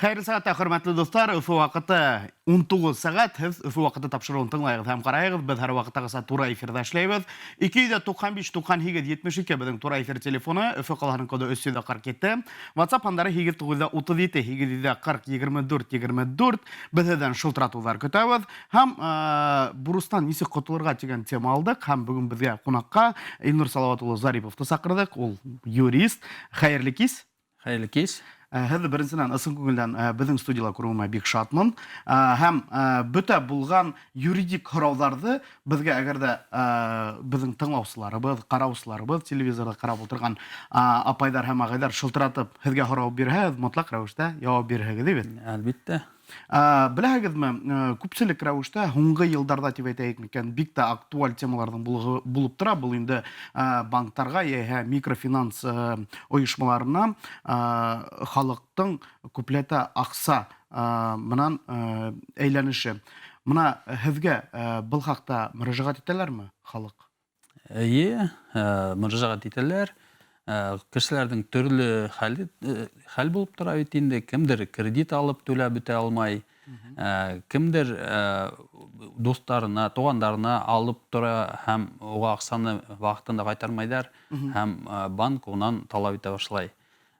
Хәйерле сәғәттә, хөрмәтле дуҫтар, Өфө ваҡыты 19 сәғәт. Һеҙ Өфө ваҡыты тапшырыуын тыңлайығыҙ һәм ҡарайығыҙ. Беҙ һәр ваҡыттағыса тура эфирҙа эшләйбеҙ. 295 98 72 беҙҙең тура эфир телефоны, Өфө ҡалаһының коды 347. WhatsApp һандары 8937 840 24 24. Беҙ һеҙҙән шылтыратыуҙар көтәбеҙ. Һәм бурыстан нисек ҡотолорға тигән тема алдыҡ. Һәм бөгөн беҙгә ҡунаҡҡа Илнур Салават улы Зариповты саҡырҙыҡ. Ул юрист. Хәйерле кис. Хәйерле кис. Һеҙҙе беренсенән ысын күңелдән беҙҙең студияла күреүемә бик шатмын. Һәм бөтә булған юридик һорауҙарҙы беҙгә әгәр дә беҙҙең тыңлаусыларыбыҙ, ҡараусыларыбыҙ, телевизорҙа ҡарап ултырған апайҙар һәм ағайҙар шылтыратып һеҙгә һорау бирһә, һеҙ мотлаҡ рәүештә яуап бирерһегеҙ, бит? Әлбиттә. Беләһегеҙме, күпселек рәүештә һуңғы йылдарҙа тип әйтәйек микән, бик тә актуаль темаларҙың булып тора. Был инде банктарға йәиһә микрофинанс ойошмаларына халыҡтың күпләтә аҡса менән әйләнеше. Мына һеҙгә был хаҡта мөрәжәғәт итәләрме халыҡ? Эйе, мөрәжәғәт итәләр. Кешеләрҙең төрлө хәле хәл булып тора бит инде. Кемдер кредит алып түләп бөтә алмай, кемдер дуҫтарына, туғандарына алып тора һәм уға аҡсаны ваҡытында ҡайтармайҙар һәм банк унан талап итә башлай.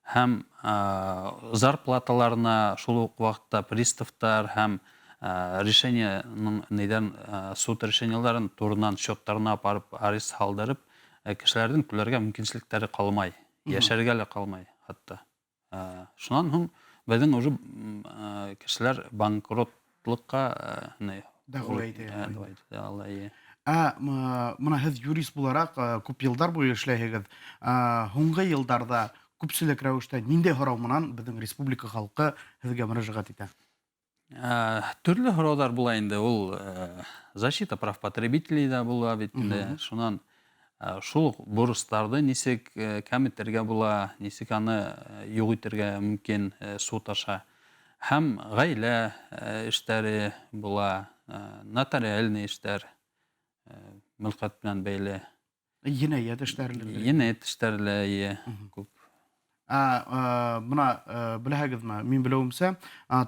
Һәм зарплаталарына шул ук ваҡытта приставтар һәм решениеның нидән суд решениеларын турынан счеттарына апарып арест һалдырып, кешеләрҙең түләргә мөмкинселектәре ҡалмай, йәшәргә лә ҡалмай хатта. Шунан һуң беҙҙең уже кешеләр банкротлыҡҡа дәғүә итә. Дәғүә итә ала, эйе. Ә мына һеҙ юрист булараҡ күп йылдар буйы эшләйһегеҙ. Һуңғы йылдарҙа күпселек рәүештә ниндәй һорау менән беҙҙең республика халҡы һеҙгә мөрәжәғәт итә? Төрлө һорауҙар була инде. Ул защита прав потребителей ҙа була бит инде. Шунан шул уҡ бурыстарҙы нисек кәметергә була, нисек аны юҡ итергә мөмкин суд аша. Һәм ғаилә эштәре була, нотариальный эштәр, мөлкәт менән бәйле. Енәйәт эштәре лә. Енәйәт эштәре лә, эйе, күп. Ә, мына беләһегеҙме, мин белеүемсә,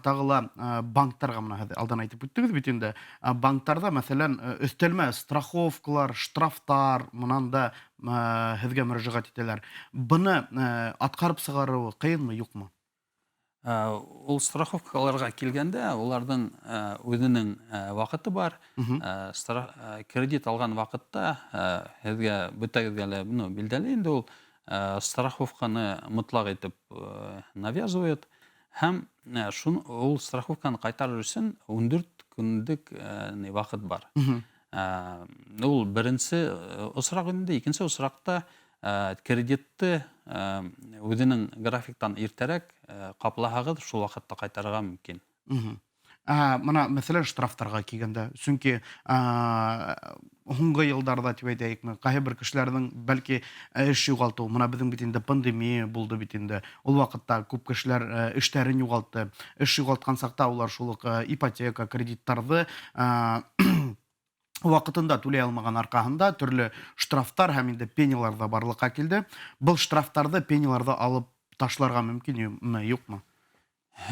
тағы ла банктарға мына һеҙ алдан әйтеп үттегеҙ бит инде, банктарҙа, мәҫәлән, өҫтәлмә страховкалар, штрафтар мынан да һеҙгә мөрәжәғәт итәләр. Быны атҡарып сығарыуы ҡыйынмы, юҡмы? Ул страховкаларға килгәндә, уларҙың үҙенең ваҡыты бар. Кредит алған ваҡытта һеҙгә бөтәгеҙгә лә, ну, билдәле инде ул страховканы мотлаҡ итеп навязывают. Һәм шун ул страховканы ҡайтарыр өсөн 14 көнлөк ваҡыт бар. Ул беренсе осраҡ инде, икенсе осраҡта кредитты үҙенең графиктан иртәрәк ҡаплаһағыҙ, шул ваҡытта ҡайтарырға мөмкин. Мына, мәҫәлән, штрафтарға килгәндә, сөнки һуңғы йылдарҙа тип әйтәйекме, ҡайһы бер кешеләрҙең бәлки эш юғалтыу, мына беҙҙең бит инде пандемия булды бит инде, ул ваҡытта күп кешеләр эштәрен юғалтты. Эш юғалтҡан саҡта улар шул уҡ ипотека, кредиттарҙы ваҡытында түләй алмаған арҡаһында төрлө штрафтар һәм инде пенялар да барлыҡҡа килде. Был штрафтарҙы, пеняларҙы алып ташларға мөмкинме, юҡмы?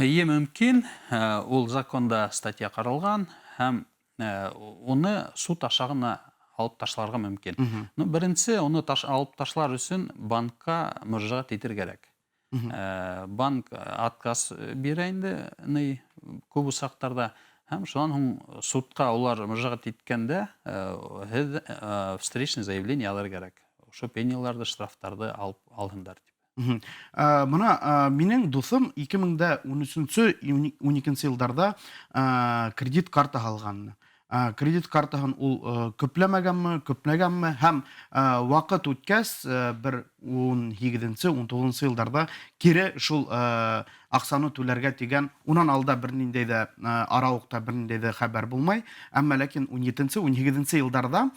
Эйе, мөмкин. Ул законда статья ҡаралған һәм уны суд аша ғына алып ташларға мөмкин. Ну, беренсе, уны алып ташлар өсөн банкка мөрәжәғәт итер кәрәк. Банк отказ бирә инде ни күп осраҡтарҙа һәм шунан һуң судҡа улар мөрәжәғәт иткәндә һеҙ встречный заявление яҙыр кәрәк. Ошо пеняларҙы, штрафтарҙы алып алһындар тип. Мына минең дуҫым 2013 12 йылдарҙа кредит картаһы алған. Кредит картаһын ул көпләмәгәнме, көпләгәнме һәм ваҡыт үткәс бер 18-нсе, 19-нсы йылдарҙа кире шул аҡсаны түләргә тигән, унан алда бер ниндәй ҙә арауыҡта бер ниндәй ҙә хәбәр булмай, әммә ләкин 17-нсе, 18-нсе йылдарҙа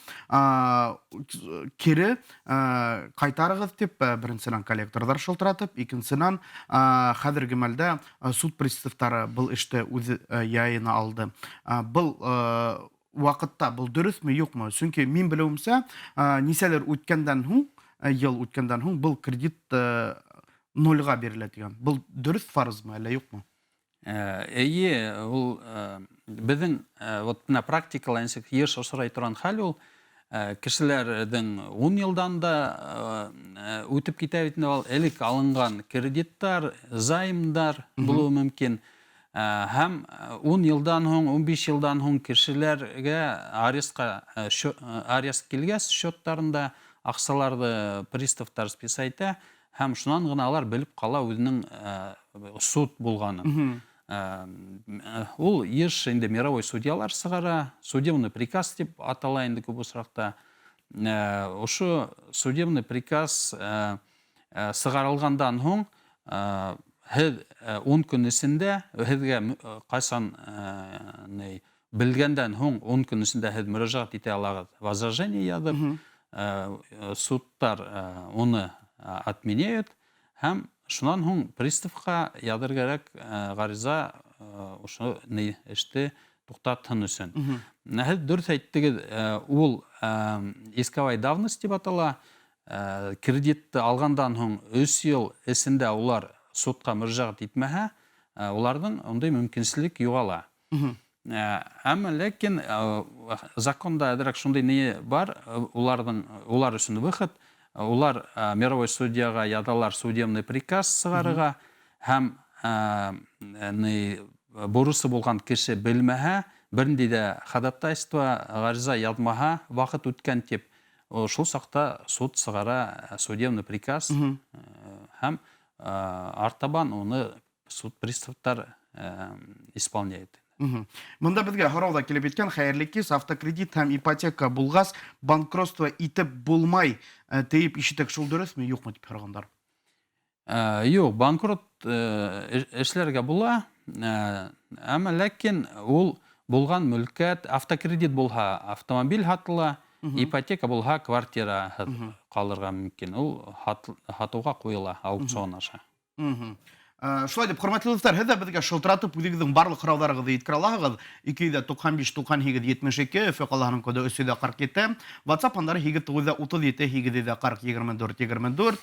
кире ҡайтарығыҙ тип беренсенән коллекторҙар шылтыратып, икенсенән хәҙерге мәлдә суд приставтары был эште үҙ яйына алды. Был ваҡытта был дөрөҫмө, юҡмы? Сөнки мин белеүемсә, нисәлер үткәндән һуң, йыл үткәндән һуң был кредит нольға бирелә тигән. Был дөрөҫ фаразмы әллә юҡмы? Эйе, ул беҙҙең вот менә практикала нисек йыш осрай торған хәл ул, кешеләрҙең 10 йылдан да үтеп китә бит инде ул, элек алынған кредиттар, займдар булыуы мөмкин. Һәм 10 йылдан һуң, 15 йылдан һуң кешеләргә арестҡа арест килгәс, счеттарында аҡсаларҙы приставтар списать итә, һәм шунан ғына алар белеп ҡала үҙенең суд булғанын. Ул йыш инде мировой судьялар сығара, судебный приказ тип атала инде күп осраҡта. Ошо судебный приказ сығарылғандан һуң һеҙ 10 көн эсендә, һеҙгә ҡасан белгәндән һуң 10 көн эсендә һеҙ мөрәжәғәт итә алағыҙ, возражение яҙып, судтар уны отменяют, һәм шунан һуң приставҡа яҙыр кәрәк ғариза ошо эште туҡтатһын өсөн. Һеҙ дөрөҫ әйттегеҙ, ул исковая давность тип атала. Кредитты алғандан һуң 3 йыл эсендә улар судҡа мөрәжәғәт итмәһә, уларҙың ундай мөмкинселек юғала. Әммә ләкин законда әҙерәк шундай ни бар, уларҙың улар өсөн выход, улар мировой судьяға яҙалар судебный приказ сығарырға, һәм бурысы булған кеше белмәһә, бер ниндәй ҙә ходатайство, ғариза яҙмаһа, ваҡыт үткән тип, шул саҡта суд сығара судебный приказ, һәм артабан уны суд приставтар исполняет. Бында беҙгә һорау ҙа килеп еткән: хәйерле кис, автокредит һәм ипотека булғас, банкротство итеп булмай тиеп ишетек, шул дөрөҫмө, юҡмы тип һорағандар. Юҡ, банкрот эшләргә була, әммә ләкин ул булған мөлкәт, автокредит булһа, автомобиль һатыла, ипотека булһа, квартира ҡалырға мөмкин. Ул һатыуға ҡуйыла аукцион аша. Шулай дип, хөрмәтле дуҫтар, һеҙ ҙә беҙгә шылтыратып үҙегеҙҙең барлыҡ һорауҙарығыҙҙы еткерә алаһығыҙ. 295 98 72, Өфө ҡалаһының коды 347, WhatsApp һандары 8 937 840 24 24.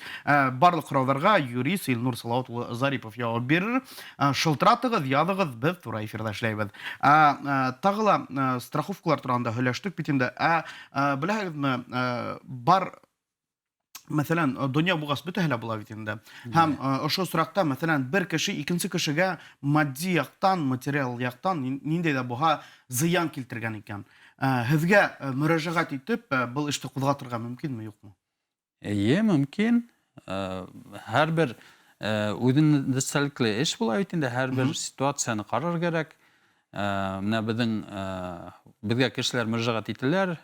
Барлыҡ һорауҙарға юрист Илнур Салауат улы Зарипов яуап бирер. Шылтыратығыҙ, яҙығыҙ, беҙ тура эфирҙа эшләйбеҙ. Тағы ла страховкалар тураһында һөйләштек бит инде. Ә беләһегеҙме, бар мәҫәлән, донъя булғас бөтәһе лә була бит инде. Һәм ошо осраҡта, мәҫәлән, бер кеше икенсе кешегә матди яҡтан, материал яҡтан ниндәй ҙә булһа зыян килтергән икән. Һеҙгә мөрәжәғәт итеп, был эште ҡуҙғатырға мөмкинме, юҡмы? Эйе, мөмкин. Һәр бер үҙенсәлекле эш була бит инде, һәр бер ситуацияны ҡарар кәрәк. Менә беҙгә кешеләр мөрәжәғәт итәләр,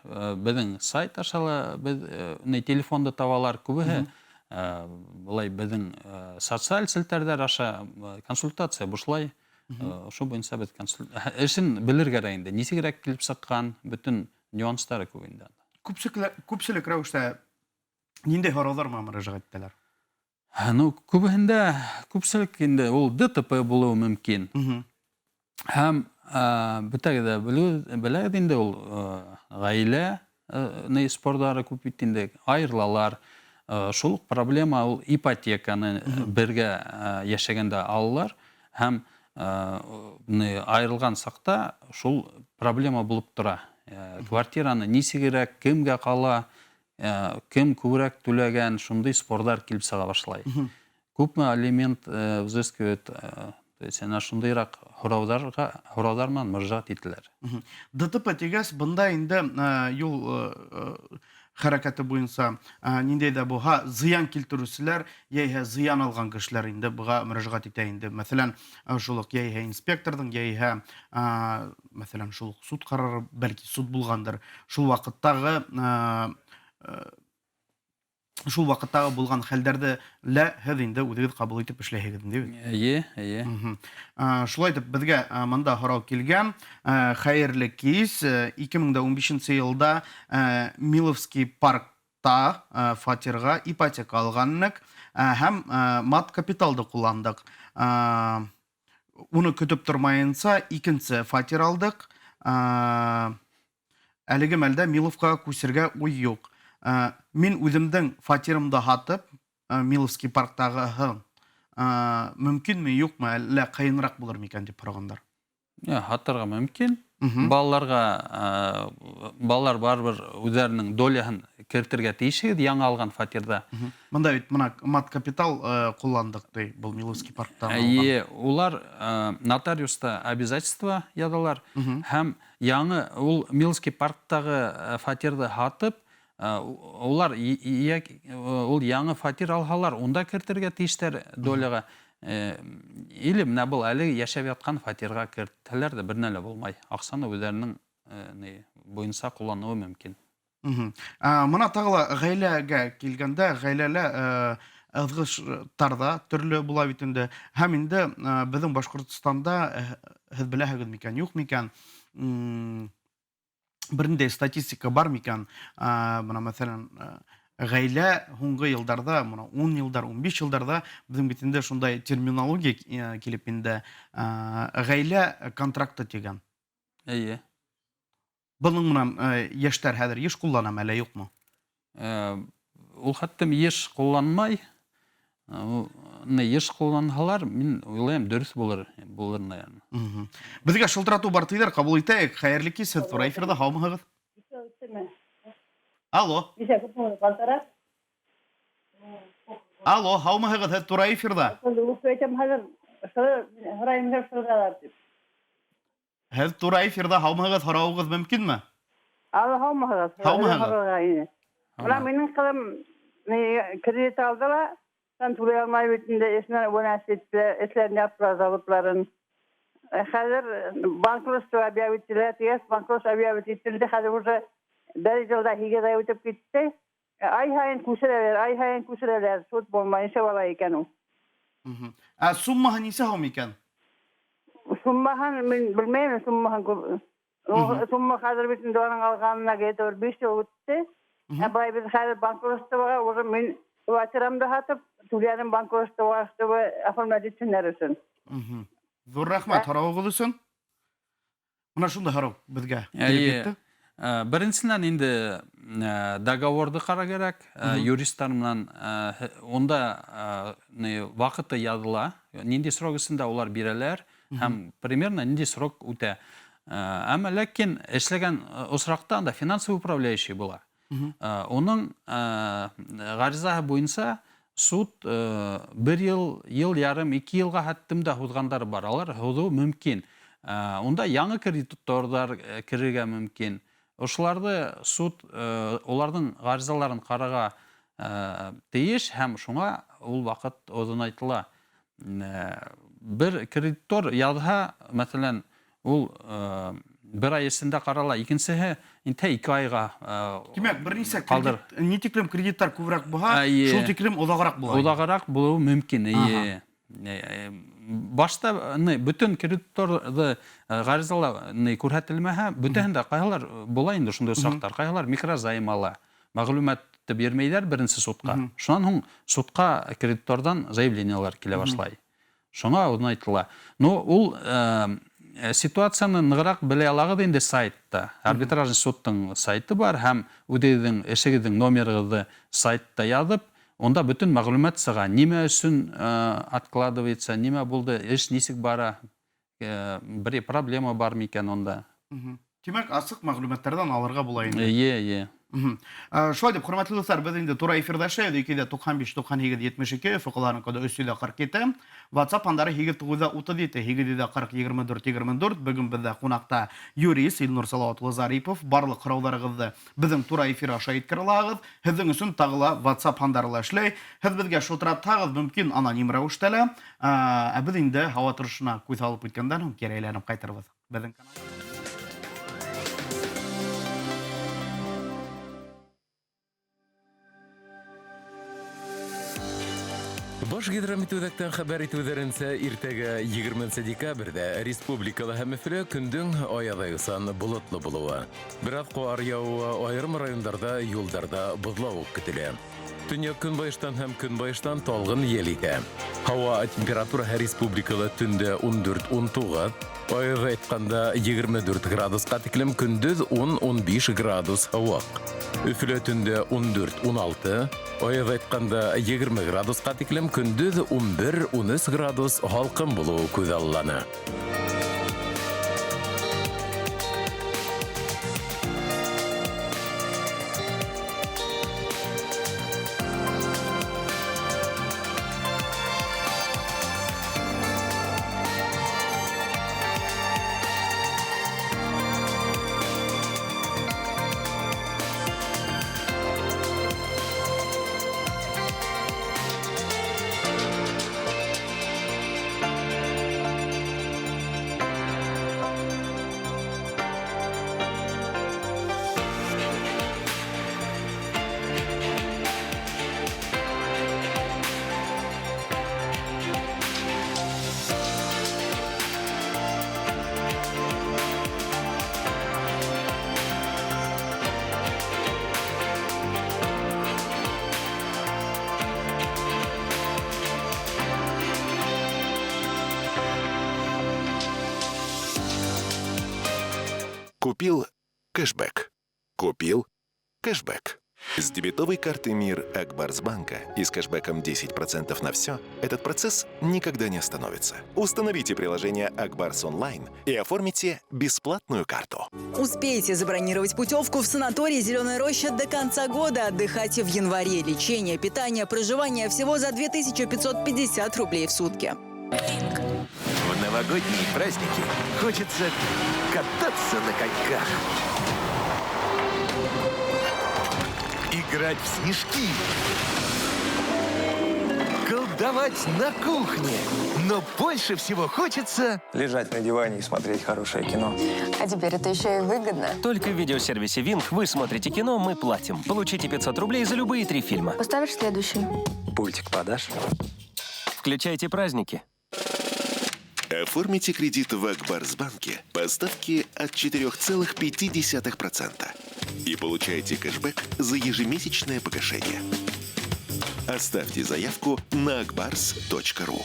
беҙҙең сайт аша ла беҙ ни телефонды табалар, күбеһе былай беҙҙең социаль селтәрҙәр аша консультация бушлай. Ошо буйынса беҙ эшен белер кәрәк инде, нисегерәк килеп сыҡҡан, бөтөн нюанстары күп инде. Күпселек рәүештә ниндәй һорауҙар менән мөрәжәғәт итәләр? Ну, күбеһендә, күпселек инде ул ДТП булыуы мөмкин. Һәм бөтәгеҙ ҙә беләгеҙ инде ул ғаилә ни спордары күп бит инде, айырылалар. Шул уҡ проблема ул ипотеканы бергә йәшәгәндә алалар һәм ни айырылған саҡта шул проблема булып тора. Квартираны нисегерәк, кемгә ҡала, кем күберәк түләгән, шундай спордар килеп сыға башлай. Күпме алимент взыскивают, то есть ана шундайыраҡ һорауҙар менән мөрәжәғәт ителәр. ДТП тигәс, бында инде юл хәрәкәте буйынса ниндәй ҙә булһа зыян килтереүселәр, йәиһә зыян алған кешеләр инде быға мөрәжәғәт итә инде. Мәҫәлән, шул уҡ йәиһә инспекторҙың, йәиһә, мәҫәлән, шул уҡ суд ҡарары, бәлки суд булғандыр. Шул ваҡыттағы булған хәлдәрҙе лә һеҙ инде үҙегеҙ ҡабул итеп эшләйһегеҙ инде бит? Эйе, эйе. Шулай итеп, беҙгә мында һорау килгән. Хәйерле кис. 2015 йылда Миловский паркта фатирға ипотека алғанныҡ һәм мат капиталды ҡулландыҡ. Уны көтөп тормайынса икенсе фатир алдыҡ. Әлеге мәлдә Миловҡа күсергә уй юҡ. Мин үҙемдең фатирымды һатып, Миловский парктағыһын, Мөмкинме, юҡмы, әллә ҡыйыныраҡ булыр микән дип һорағандар. Һатырға мөмкин. Балаларға, балалар барыбер үҙҙәренең доляһын кертергә тейешегеҙ яңы алған фатирҙа. Бында бит мына мат-капитал ҡулландыҡ ти, был Миловский парктан алған. Эйе, улар нотариуста обязательство яҙалар һәм яңы ул Миловский парктағы фатирҙы һатып, улар ул яңы фатир алһалар, унда кертергә тейештәр доляға. Или менә был әле йәшәп ятҡан фатирға кертһәләр ҙә бер нәлә булмай. Аҡсаны үҙҙәренең буйынса ҡулланыуы мөмкин. Мына тағы ла ғаиләгә килгәндә, ғаиләлә ыҙғыштар ҙа төрлө була бит инде. Һәм инде беҙҙең Башҡортостанда, һеҙ беләһегеҙ микән, юҡ микән, бер ниндәй статистика бар микән? Бына мәҫәлән, ғаилә һуңғы йылдарҙа, бына 10 йылдар, 15 йылдарҙа беҙҙең бит инде шундай терминология килеп инде, ғаилә контракты тигән. Эйе. Бының менән йәштәр хәҙер йыш ҡулланамы, әллә юҡмы? Ул хәттем йыш ҡулланмай. Уны йыш ҡулланһалар, мин уйлайым, дөрөҫ булыр, наверное. Беҙгә шылтыратыу бар тиҙәр, ҡабул итәйек. Хәйерле кис, һеҙ тура эфирҙа, һаумыһығыҙ? Алло. Алло, һаумыһығыҙ, һеҙ тура эфирҙа. Һеҙ тура эфирҙа, һаумыһығыҙ, һорауығыҙ мөмкинме? Алло, һаумыһығыҙ. Һаумыһығыҙ. Бына минең ҡыҙым кредит алды ла, һәм түләй алмай бит инде, эшенән вынос итте, эшләрен яптылар, заводларын. Хәҙер банкротство объявить ителә, тигәс, банкротство объявить ителде, хәҙер уже бер йылда һигеҙ ай үтеп китте. Ай һайын күсерәләр, ай һайын күсерәләр, суд булмай, нисә бала икән ул? Ә суммаһы нисә һум икән? Суммаһын мин белмәйем, суммаһын күп. Сумма хәҙер бит инде уның алғанына китеп бер 5 йыл үтте. Ә былай беҙ хәҙер банкротствоға уже мин квартирамды һатып, түләнем банкротствоға, чтобы оформлять итһеннәр өсөн. Ҙур рәхмәт һорауығыҙ өсөн. Мына шундай һорау беҙгә килеп етте. Беренсенән инде договорҙы ҡарар кәрәк, юристар менән, унда ваҡыты яҙыла, ниндәй срок эсендә улар бирәләр һәм примерно ниндәй срок үтә. Әммә ләкин эшләгән осраҡта анда финансовый управляющий була. Уның ғаризаһы буйынса суд бер йыл, йыл ярым, ике йылға хәттем дә һуҙғандар бар. Алар һуҙыуы мөмкин. Унда яңы кредиторҙар керергә мөмкин. Ошоларҙы суд уларҙың ғаризаларын ҡарарға тейеш һәм шуңа ул ваҡыт оҙонайтыла. Бер кредитор яҙһа, мәҫәлән, ул бер ай эсендә ҡарала, икенсеһе интә ике айға Тимәк, бер нисә ҡалдыр. кредит, ни тиклем кредиттар күберәк булһа, шул тиклем оҙағыраҡ була. Оҙағыраҡ булыуы мөмкин, эйе. Башта, бөтөн кредиторҙы ғаризала, күрһәтелмәһә, бөтәһендә ҡайһылар була инде шундай осраҡтар, ҡайһылар микрозайм ала, мәғлүмәтте бирмәйҙәр беренсе судҡа. Шунан һуң судҡа кредиторҙан заявлениелар килә башлай. Шуңа оҙонайтыла. Но ул ситуацияны нығыраҡ белә алағыҙ инде сайтта. Арбитражный судтың сайты бар һәм үҙегеҙҙең эшегеҙҙең номерығыҙҙы сайтта яҙып, унда бөтөн мәғлүмәт сыға. Нимә өсөн откладывается, нимә булды, эш нисек бара, бер проблема бар микән унда. Тимәк, асыҡ мәғлүмәттәрҙән алырға була инде. Эйе, эйе. Шулай тип, хөрмәтле дуҫтар, беҙ инде тура эфирҙа эшләйбеҙ. Ике йөҙ туҡһан биш, туҡһан һигеҙ, етмеш ике, Өфө ҡалаһының коды өс йөҙ ҡырҡ ете. WhatsApp һандары һигеҙ туғыҙ йөҙ утыҙ ете, һигеҙ йөҙ ҡырҡ, егерме дүрт, егерме дүрт. Бөгөн беҙҙә ҡунаҡта юрист Илнур Салауат улы Зарипов. Барлыҡ һорауҙарығыҙҙы беҙҙең тура эфир аша еткерә алаһығыҙ. Һеҙҙең өсөн тағы ла WhatsApp һандары ла эшләй. Һеҙ беҙгә шылтыратһағыҙ, мөмкин аноним рәүештә лә. Ә беҙ инде һауа торошона күҙ һалып үткәндән һуң кире әйләнеп ҡайтырбыҙ. Беҙҙең канал. Баш гидрометеүҙәктән хәбәр итеүҙәренсә, иртәгә егерменсе декабрҙә республикала һәм Өфөлә көндөң аяҙайыусан болотло булыуы. Бер аҙ ҡар яуыуы айырым райондарҙа юлдарҙа боҙлауыҡ көтөлә. Төньяҡ көнбайыштан һәм көнбайыштан талғын ел иҫә. Һауа температураһы республикала төндә ун дүрт, ун туғыҙ, Аяҙ айтканда 24 градуска тиклем, көндөҙ 10-15 градус һыуыҡ. Өфөлә төндә 14-16, аяҙ айтканда 20 градуска тиклем, көндөҙ 11-13 градус һалҡын булыуы күҙаллана. Купил кэшбэк. Купил кэшбэк. С дебетовой карты МИР Акбарсбанка и с кэшбэком 10% на все этот процесс никогда не остановится. Установите приложение Акбарс Онлайн и оформите бесплатную карту. Успейте забронировать путевку в санаторий «Зеленая роща» до конца года. Отдыхайте в январе. Лечение, питание, проживание всего за 2550 рублей в сутки. В новогодние праздники хочется кататься на коньках. Играть в снежки. Колдовать на кухне. Но больше всего хочется... Лежать на диване и смотреть хорошее кино. А теперь это еще и выгодно. Только в видеосервисе Wink вы смотрите кино, мы платим. Получите 500 рублей за любые 3 фильма. Поставишь следующий? Пультик подашь? Включайте праздники. Оформите кредит в Акбарсбанке по ставке от 4,5% и получайте кэшбэк за ежемесячное погашение. Оставьте заявку на akbars.ru.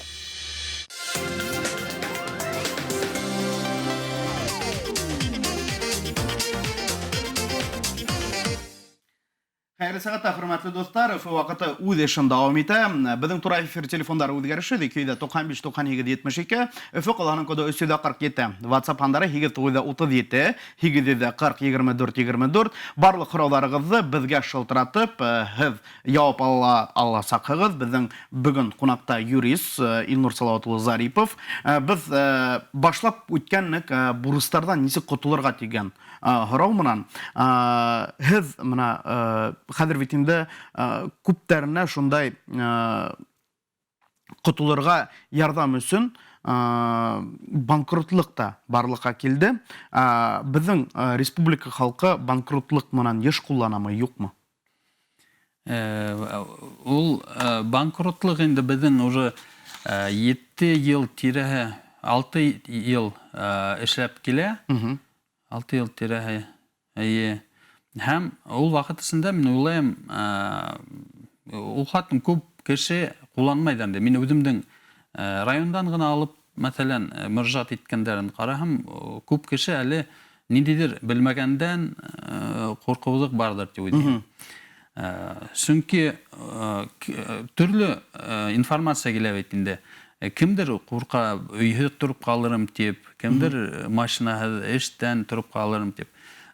Хәйерле сәғәттә, хөрмәтле дуҫтар, Өфө ваҡыты үҙ эшен дауам итә. Беҙҙең тура эфир телефондары үҙгәреше 295 98 72, Өфө ҡалаһының коды 347. WhatsApp һандары 8937 840 24 24. Барлыҡ һорауҙарығыҙҙы беҙгә шылтыратып, һеҙ яуап ала аласаҡһығыҙ. Беҙҙең бөгөн ҡунаҡта юрист Илнур Салауат улы Зарипов. Беҙ башлап үткәнлек бурыстарҙан нисек ҡотолорға тигән һорау менән. Һеҙ мына хәҙер бит инде күптәренә шундай ҡотолорға ярҙам өсөн банкротлыҡ та барлыҡҡа килде. Беҙҙең республика халҡы банкротлыҡ менән йыш ҡулланамы, юҡмы? Ул банкротлыҡ инде беҙҙең уже 7 йыл тирәһе, 6 йыл эшләп килә. 6 йыл тирәһе. Эйе. Һәм ул ваҡыт эсендә мин уйлайым, ул хатын күп кеше ҡулланмай ҙа инде. Мин үҙемдең райондан ғына алып, мәҫәлән, мөрәжәғәт иткәндәрен ҡараһам, күп кеше әле ниндәйҙер белмәгәндән ҡурҡыулыҡ барҙыр тип уйлайым. Сөнки төрлө информация килә бит инде. Кемдер ҡурҡа, өйһөҙ тороп ҡалырым тип, кемдер машинаһыҙ эштән тороп ҡалырым тип.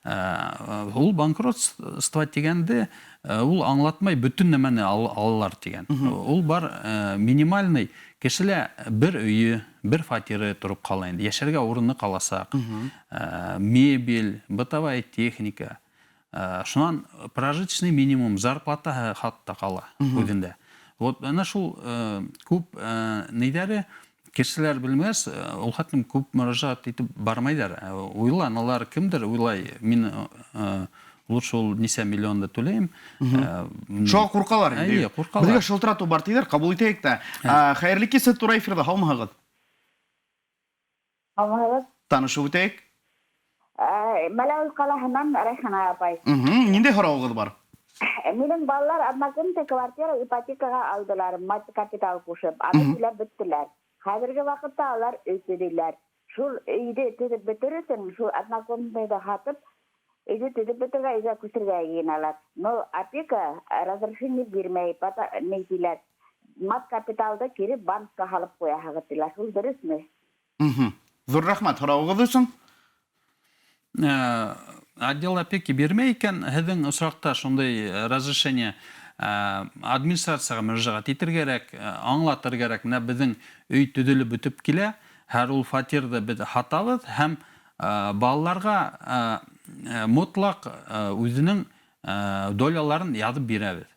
Ул банкротство тигәнде, ул аңлатмай бөтөн нәмәне алалар тигән. Ул бар минимальный кешелә бер өйө, бер фатиры тороп ҡала инде. Йәшәргә урыны ҡаласаҡ. Мебель, бытовая техника. Шунан прожиточный минимум, зарплата хатта ҡала үҙендә. Вот ана шул күп нейҙәре кешеләр белмәс, ул хатным күп мөрәжәғәт итеп бармайҙар. Уйланалар, кемдер уйлай, мин лучше ул нисә миллионды түләйем. Шуға ҡурҡалар инде. Эйе, ҡурҡалар. Беҙгә шылтыратыу бар тиҙәр, ҡабул итәйек тә. Хәйерле кис, һеҙ тура эфирҙа, һаумыһығыҙ? Һаумыһығыҙ. Танышып үтәйек. Мәләүез ҡалаһынан Рәйхана апай. Ниндәй һорауығыҙ бар? Минең балалар однокомнатный квартира ипотекаға алдылар, мать капитал ҡушып, аны түләп бөттөләр. Хәҙерге ваҡытта алар өй төҙөйләр. Шул өйҙө төҙөп бөтөр өсөн, шул однокомнатныйҙы һатып, өйҙө төҙөп бөтөргә, өйгә күсергә йыйыналар. Но опека разрешение бирмәй, ни тиләр, мат капиталды кире банкка һалып ҡуяһығыҙ тиләр. Шул дөрөҫмө? Ҙур рәхмәт һорауығыҙ өсөн. Отдел опеки бирмәй икән, һеҙҙең осраҡта шундай разрешение, администрацияға мөрәжәғәт итергә кәрәк, аңлатыр кәрәк. Менә беҙҙең өй төҙөлөп бөтөп килә, һәр ул фатирҙы беҙ һатабыҙ һәм балаларға мотлаҡ үҙенең доляларын яҙып бирәбеҙ.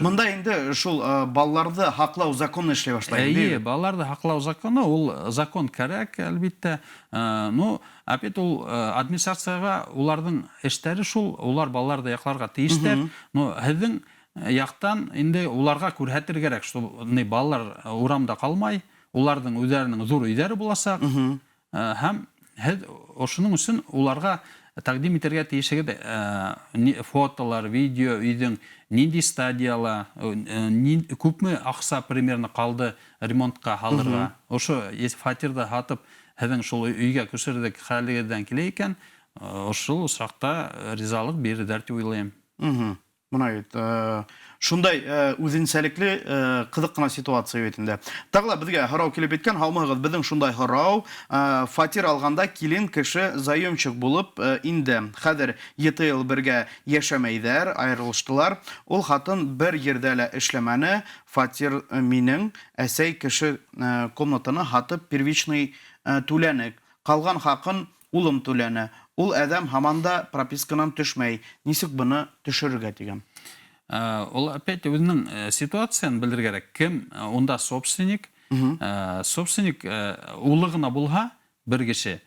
Мында инде шул балаларҙы һаҡлау законы эшләй башлай. Эйе, балаларҙы һаҡлау законы, ул закон кәрәк, әлбиттә. Ну, опять ул администрацияға уларҙың эштәре шул, улар балаларҙы яҡларға тейештәр. Но һеҙҙең яҡтан инде уларға күрһәтер кәрәк, что балалар урамда ҡалмай, уларҙың үҙҙәренең ҙур өйҙәре буласаҡ. Һәм һеҙ ошоноң өсөн уларға тәҡдим итергә тейешегеҙ фотолар, видео, өйҙөң ниндәй стадияла, күпме аҡса примерно ҡалды ремонтҡа һалырға. Ошо фатирҙы һатып, һеҙҙең шул өйгә күсерлек хәлегеҙҙән килә икән, ошол осраҡта ризалыҡ бирерҙәр тип уйлайым. Бына бит, шундай үҙенсәлекле, ҡыҙыҡ ҡына ситуация бит инде. Тағы ла беҙгә һорау килеп еткән, һаумыһығыҙ, беҙҙең шундай һорау, фатир алғанда килен кеше заемщик булып инде. Хәҙер 7 йыл бергә йәшәмәйҙәр, айырылыштылар. Ул хатын бер ерҙә лә эшләмәне, фатир минең, әсәй кеше комнатаны һатып первичный түләне. Ҡалған хаҡын улым түләне. Ул әҙәм һаман да прописканан төшмәй. Нисек быны төшөрөргә тигән? Ул опять үҙенең ситуацияны белергә кәрәк. Кем унда собственник? Собственник улы ғына булһа, бер кеше,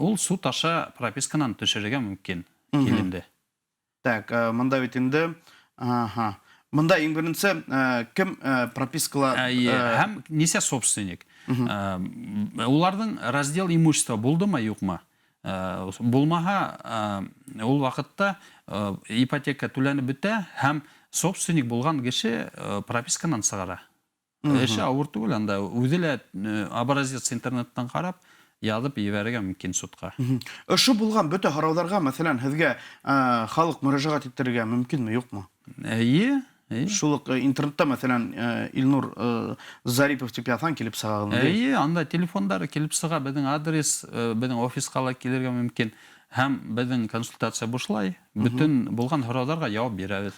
ул суд аша прописканан төшөрөргә мөмкин киленде. Так, мында бит инде, аха. Мында иң беренсе кем пропискала? Һәм нисә собственник? Уларҙың раздел имущества булдымы, юҡмы? Булмаһа, ул ваҡытта ипотека түләнеп бөтә һәм собственник булған кеше прописканан сығара. Эше ауыр түгел, анда үҙе лә образец интернеттан ҡарап, яҙып ебәрергә мөмкин судҡа. Ошо булған бөтә һорауҙарға, мәҫәлән, һеҙгә халыҡ мөрәжәғәт иттерергә мөмкинме, юҡмы? Эйе. Шул уҡ интернетта, мәҫәлән, Илнур Зарипов тип яҙһаң килеп сыға. Эйе, анда телефондары килеп сыға, беҙҙең адрес, беҙҙең офисҡа ла килергә мөмкин. Һәм беҙҙең консультация бушлай, бөтөн булған һорауҙарға яуап бирәбеҙ.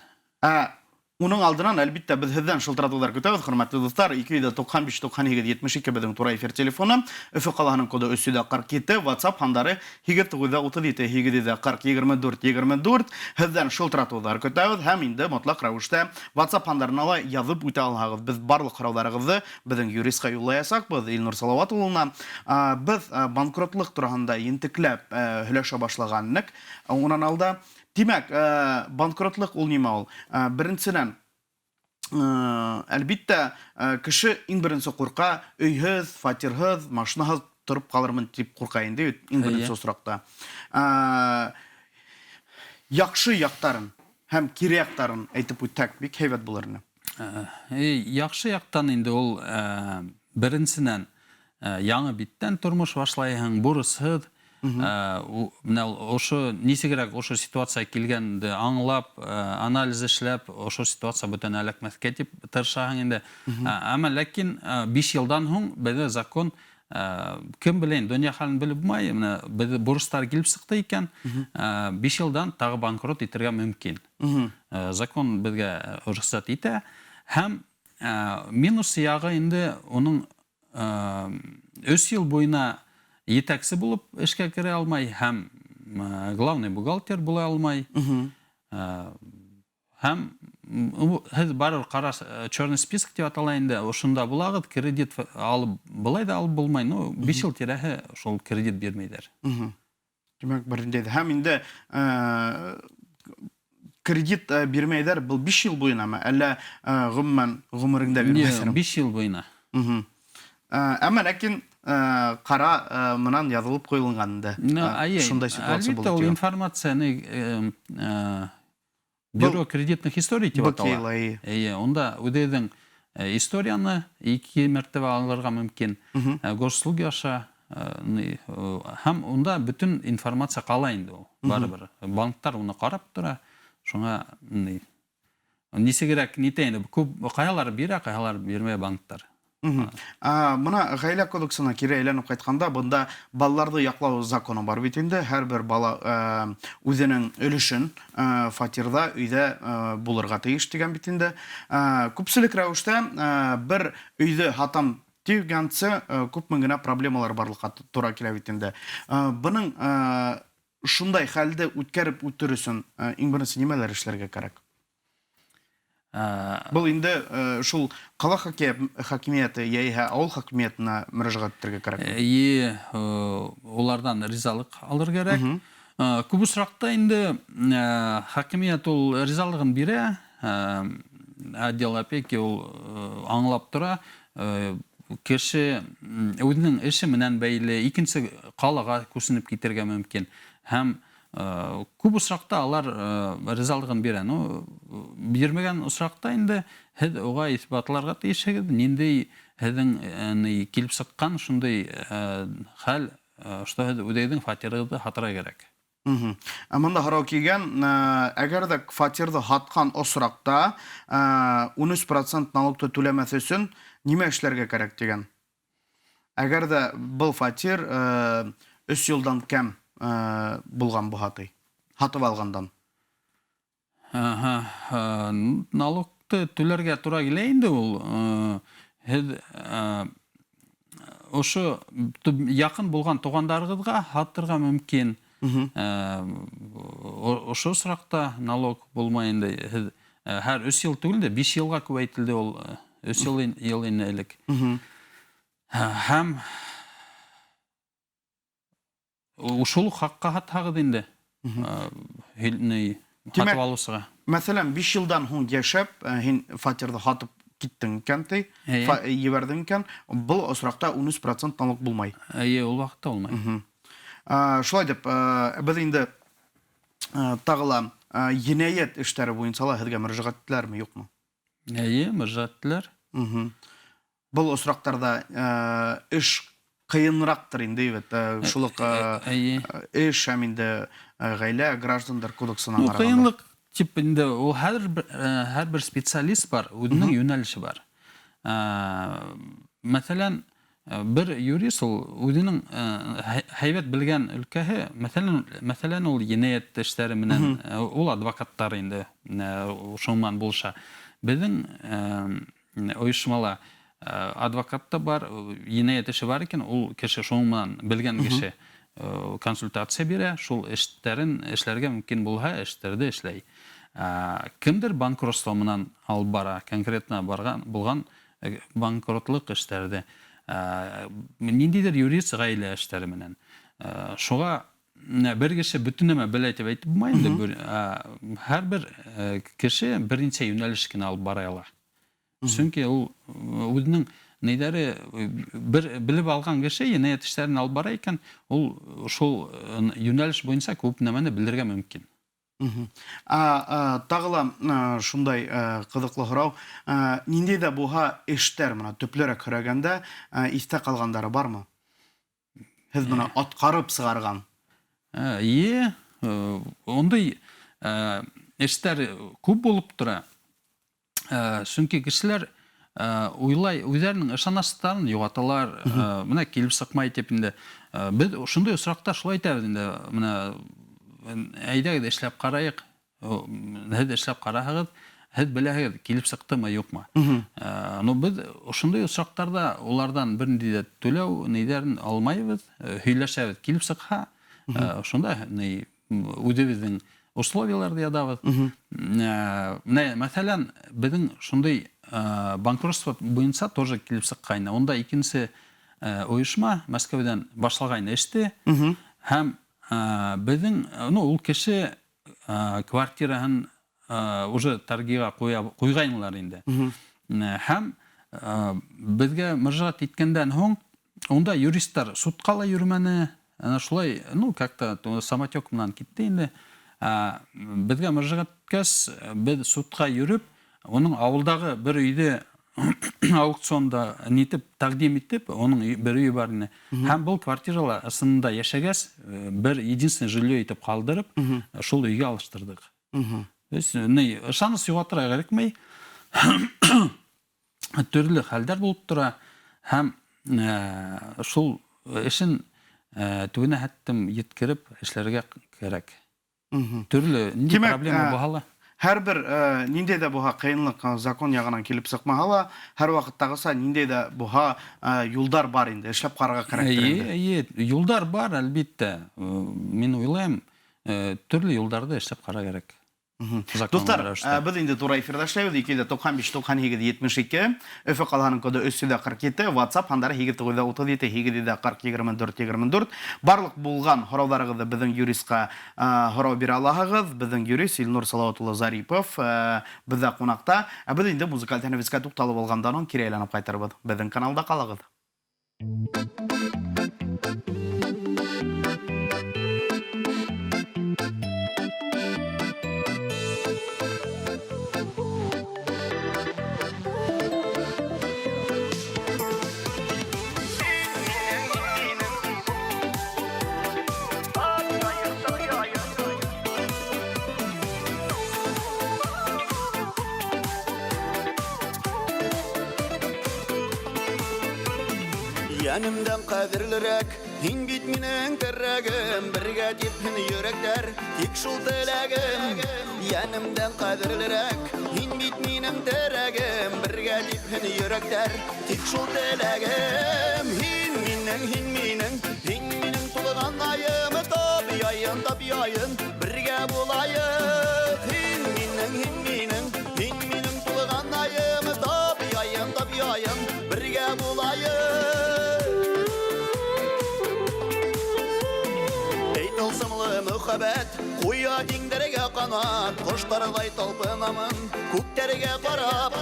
Уның алдынан, әлбиттә, беҙ һеҙҙән шылтыратыуҙар көтәбеҙ, хөрмәтле дуҫтар. 295 98 72 беҙҙең тура эфир телефоны. Өфө ҡалаһының коды 347, WhatsApp һандары 8937 840 24 24. Һеҙҙән шылтыратыуҙар көтәбеҙ һәм инде мотлаҡ рәүештә WhatsApp һандарына ла яҙып үтә алһағыҙ. Беҙ барлыҡ һорауҙарығыҙҙы беҙҙең юристҡа юллаясаҡбыҙ, Илнур Салауат улына. Беҙ банкротлыҡ тураһында ентекләп һөйләшә башлаған инек. Унан алда. Тимәк, банкротлыҡ ул нимә ул? Беренсенән, әлбиттә, кеше иң беренсе ҡурҡа, өйһөҙ, фатирһыҙ, машинаһыҙ тороп ҡалырмын тип ҡурҡа инде, иң беренсе осраҡта. Яҡшы яҡтарын һәм кире яҡтарын әйтеп үтһәк, бик һәйбәт булыр ине. Яҡшы яҡтан инде ул, беренсенән, яңы биттән тормош башлайһың, бурысһыҙ. Менә ошо нисегерәк ошо ситуация килгәнде аңлап, анализ эшләп, ошо ситуация бүтән эләкмәҫкә тип тырышаһың инде. Әммә ләкин 5 йылдан һуң беҙҙә закон, кем белә инде, донъя хәлен белеп булмай, менә беҙ бурыстар килеп сыҡты икән, 5 йылдан тағы банкрот итергә мөмкин. Закон беҙгә рөхсәт итә. Һәм минус яғы инде уның 3 йыл буйына етәксе булып эшкә керә алмай һәм главный бухгалтер була алмай. Һәм һеҙ барыбер ҡара черный список тип атала инде, ошонда булағыҙ, кредит алып былай да алып булмай, ну 5 йыл тирәһе шул кредит бирмәйҙәр. Тимәк, берендәй. Һәм инде кредит бирмәйҙәр был 5 йыл буйынамы, әллә ғөмүмән ғүмереңдә бирмәйҙәрме? 5 йыл буйына. Әммә ләкин ҡара менән яҙылып ҡуйылған инде. Шундай ситуация булды. Әлбиттә, ул информацияны бюро кредитных историй тип атала. Эйе, унда үҙегеҙҙең историяны 2 мәртәбә алырға мөмкин. Госуслуги аша Һәм унда бөтөн информация ҡала инде ул, барыбер. Банктар уны ҡарап тора, шуңа нисегерәк нитә инде, күп ҡайһылар бирә, ҡайһылар бирмәй банктар. Бына ғаилә кодексына кире әйләнеп ҡайтҡанда, бында балаларҙы яҡлау законы бар бит инде. Һәр бер бала үҙенең өлөшөн фатирҙа, өйҙә булырға тейеш тигән бит инде. Күпселек рәүештә бер өйҙө һатам тигәнсе күпме генә проблемалар барлыҡҡа тура килә бит инде. Бының шундай хәлде үткәреп үтер өсөн иң беренсе нимәләр эшләргә кәрәк? Был инде шул ҡала хакимиәте йәиһә ауыл хакимиәтенә мөрәжәғәт итергә кәрәк. Эйе, уларҙан ризалыҡ алыр кәрәк. Күп осраҡта инде хакимиәт ул ризалығын бирә, отдел опеки ул аңлап тора, кеше үҙенең эше менән бәйле икенсе ҡалаға күсенеп китергә мөмкин. Һәм күп осраҡта алар ризалығын бирә. Ну, бирмәгән осраҡта инде һеҙ уға иҫбатларға тейешһегеҙ, ниндәй һеҙҙең килеп сыҡҡан шундай хәл, что һеҙ үҙегеҙҙең фатирығыҙҙы һатырға кәрәк. Ә бында һорау килгән, әгәр ҙә фатирҙы һатҡан осраҡта 13% налогты түләмәҫ өсөн нимә эшләргә кәрәк тигән? Әгәр ҙә был фатир 3 йылдан кәм булған булһа ти, һатып алғандан. Налогты түләргә тура килә инде ул. Һеҙ ошо яҡын булған туғандарығыҙға һатырға мөмкин. Ошо осраҡта налог булмай инде. Һеҙ һәр 3 йыл түгел дә, 5 йылға күбәйтелде ул, 3 йыл ине элек. Һәм шул хаҡҡа һатһағыҙ инде, һатып алыусыға. Мәҫәлән, 5 йылдан һуң йәшәп, һин фатирҙы һатып киттең икән, ти, ебәрҙең икән, был осраҡта 13% налог булмай. Эйе, ул ваҡытта булмай. Шулай тип, беҙ инде тағы ла енәйәт эштәре буйынса ла һеҙгә мөрәжәғәт иттеләрме, юҡмы? Эйе, мөрәжәғәт иттеләр. Был осраҡтарҙа эш ҡыйыныраҡтыр инде, бит, шул уҡ, эш һәм инде ғаилә граждандар кодексына ҡарағанда. Ҡыйынлыҡ тип инде ул һәр бер специалист бар, үҙенең йүнәлеше бар. Мәҫәлән, бер юрист ул үҙенең һәйбәт белгән өлкәһе, мәҫәлән, ул енәйәт эштәре менән, ул адвокаттар инде, шуның менән булыша. Беҙҙең ойошмала адвокат та бар, енәйәт эше бар икән, ул кеше шуның менән белгән кеше консультация бирә, шул эштәрен эшләргә мөмкин булһа, эштәрҙе эшләй. Кемдер банкротство менән алып бара, конкретно булған банкротлыҡ эштәрҙе. Ниндәйҙер юрист ғаилә эштәре менән. Шуға бер кеше бөтөн нәмә белә тип әйтеп булмай инде. Һәр бер кеше бер нисә йүнәлеш кенә алып бара ала. Сөнки ул үҙенең нейҙәре бер белеп алған кеше енәйәт эштәрен алып бара икән, ул шул йүнәлеш буйынса күп нәмәне белергә мөмкин. Тағы ла шундай ҡыҙыҡлы һорау, ниндәй ҙә булһа эштәр бына төплөрәк һөрәгәндә, иҫтә ҡалғандары бармы? Һеҙ бына атҡарып сығарған. Эйе, ондай эштәр күп булып тора. Сөнки кешеләр уйлай, үҙҙәренең ышаныстарын юғалталар, бына килеп сыҡмай тип инде. Беҙ шундай осраҡта шулай әйтәбеҙ инде, бына әйҙәгеҙ эшләп ҡарайыҡ, һеҙ эшләп ҡараһығыҙ, һеҙ беләһегеҙ килеп сыҡтымы, юҡмы. Беҙ ошондай осраҡтарҙа уларҙан бер ниндәй ҙә түләү ниҙәрен алмайбыҙ, һөйләшәбеҙ. Килеп сыҡһа, ошонда ни, үҙебеҙҙең условияларҙы яҙабыҙ. Менә, мәҫәлән, беҙҙең шундай банкротство буйынса тоже килеп сыҡҡайны. Унда икенсе ойошма Мәскәүҙән башлағайны эште. Һәм беҙҙең, ну, ул кеше квартираһын уже торгиға ҡуйғайнылар инде. Һәм беҙгә мөрәжәғәт иткәндән һуң унда юристтар судҡа ла йөрөмәне. Ана шулай, ну, как-то самотек менән китте инде. Беҙгә мөрәжәғәт иткәс, беҙ судҡа йөрөп, уның ауылдағы бер өйҙө Аукционда нитеп, тәҡдим итеп, уның бер өйө бар ине. Һәм был квартирала ысынында йәшәгәс, бер единственный жилье итеп ҡалдырып, шул өйгә алыштырҙыҡ. То есть, ни, ышаныс юғалтырға кәрәкмәй. Төрлө хәлдәр булып тора һәм шул эшен төбөнә хәттем еткереп эшләргә кәрәк. Төрлө ниндәй проблема булһа ла. Һәр бер ниндәй ҙә булһа ҡыйынлыҡ закон яғынан килеп сыҡмаһа ла, һәр ваҡыттағыса ниндәй ҙә булһа юлдар бар инде, эшләп ҡарарға кәрәктер инде. Эйе, юлдар бар, әлбиттә. Мин уйлайым, төрлө юлдарҙы эшләп ҡарарға кәрәк. Дуҫтар, беҙ инде тура эфирҙа эшләйбеҙ. 295 98 72. Өфө ҡалаһының коды 347, WhatsApp һандары 8 937 840 24 24. Барлыҡ булған һорауҙарығыҙҙы беҙҙең юристҡа һорау бирә алаһығыҙ. Беҙҙең юрист Илнур Салауат улы Зарипов беҙҙә ҡунаҡта. Ә беҙ инде музыкаль тәнәфескә туҡталып алғандан һуң кире әйләнеп ҡайтырбыҙ. Беҙҙең каналда ҡалығыҙ. Йәнемдән ҡәҙерлерәк, һин бит минең терәгем, бергә типһен йөрәктәр, тик шул теләгем. Йәнемдән ҡәҙерлерәк, һин бит минең терәгем, бергә типһен йөрәктәр, тик шул теләгем. Һин минең, һин минең, һин минең тулған айым, тап яйын, тап яйын, бергә булайыҡ. Һин минең, һин минең, һин минең тулған айым, тап яйын, тап яйын, бергә булайыҡ. Эй, тылсымлы мөхәббәт, ҡуя иңдәргә ҡанат, ҡоштарҙай талпынамын, күктәргә ҡарап.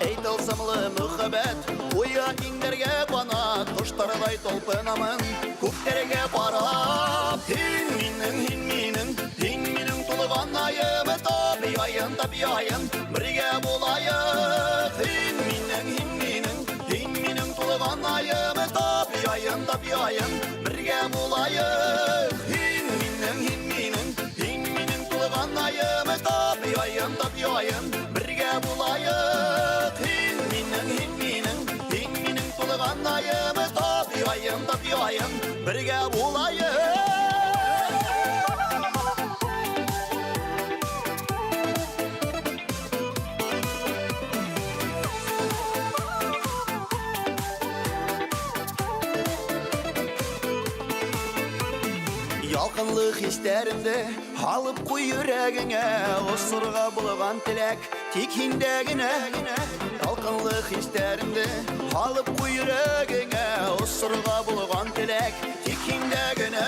Эй, тылсымлы мөхәббәт, ҡуя иңдәргә ҡанат, ҡоштарҙай талпынамын, күктәргә ҡарап. Һин минең, һин минең, һин минең тулған айым, тап яйын, тап яйын, бергә булайыҡ. Һин минең, һин минең, һин минең тулған айым, тап яйын, тап яйын, бергә булайыҡ. Һин минең, һин минең, һин минең тулған айым, тап яйын, тап яйын, бергә булайыҡ. Һин минең, һин минең, һин минең тулған айым, тап яйын, тап яйын, бергә булайыҡ. Ялҡынлы хистәремде һалып ҡуй йөрәгеңә, осорға булған теләк тик һиндә генә. Ялҡынлы хистәремде һалып ҡуй йөрәгеңә, осорға булған теләк тик һиндә генә.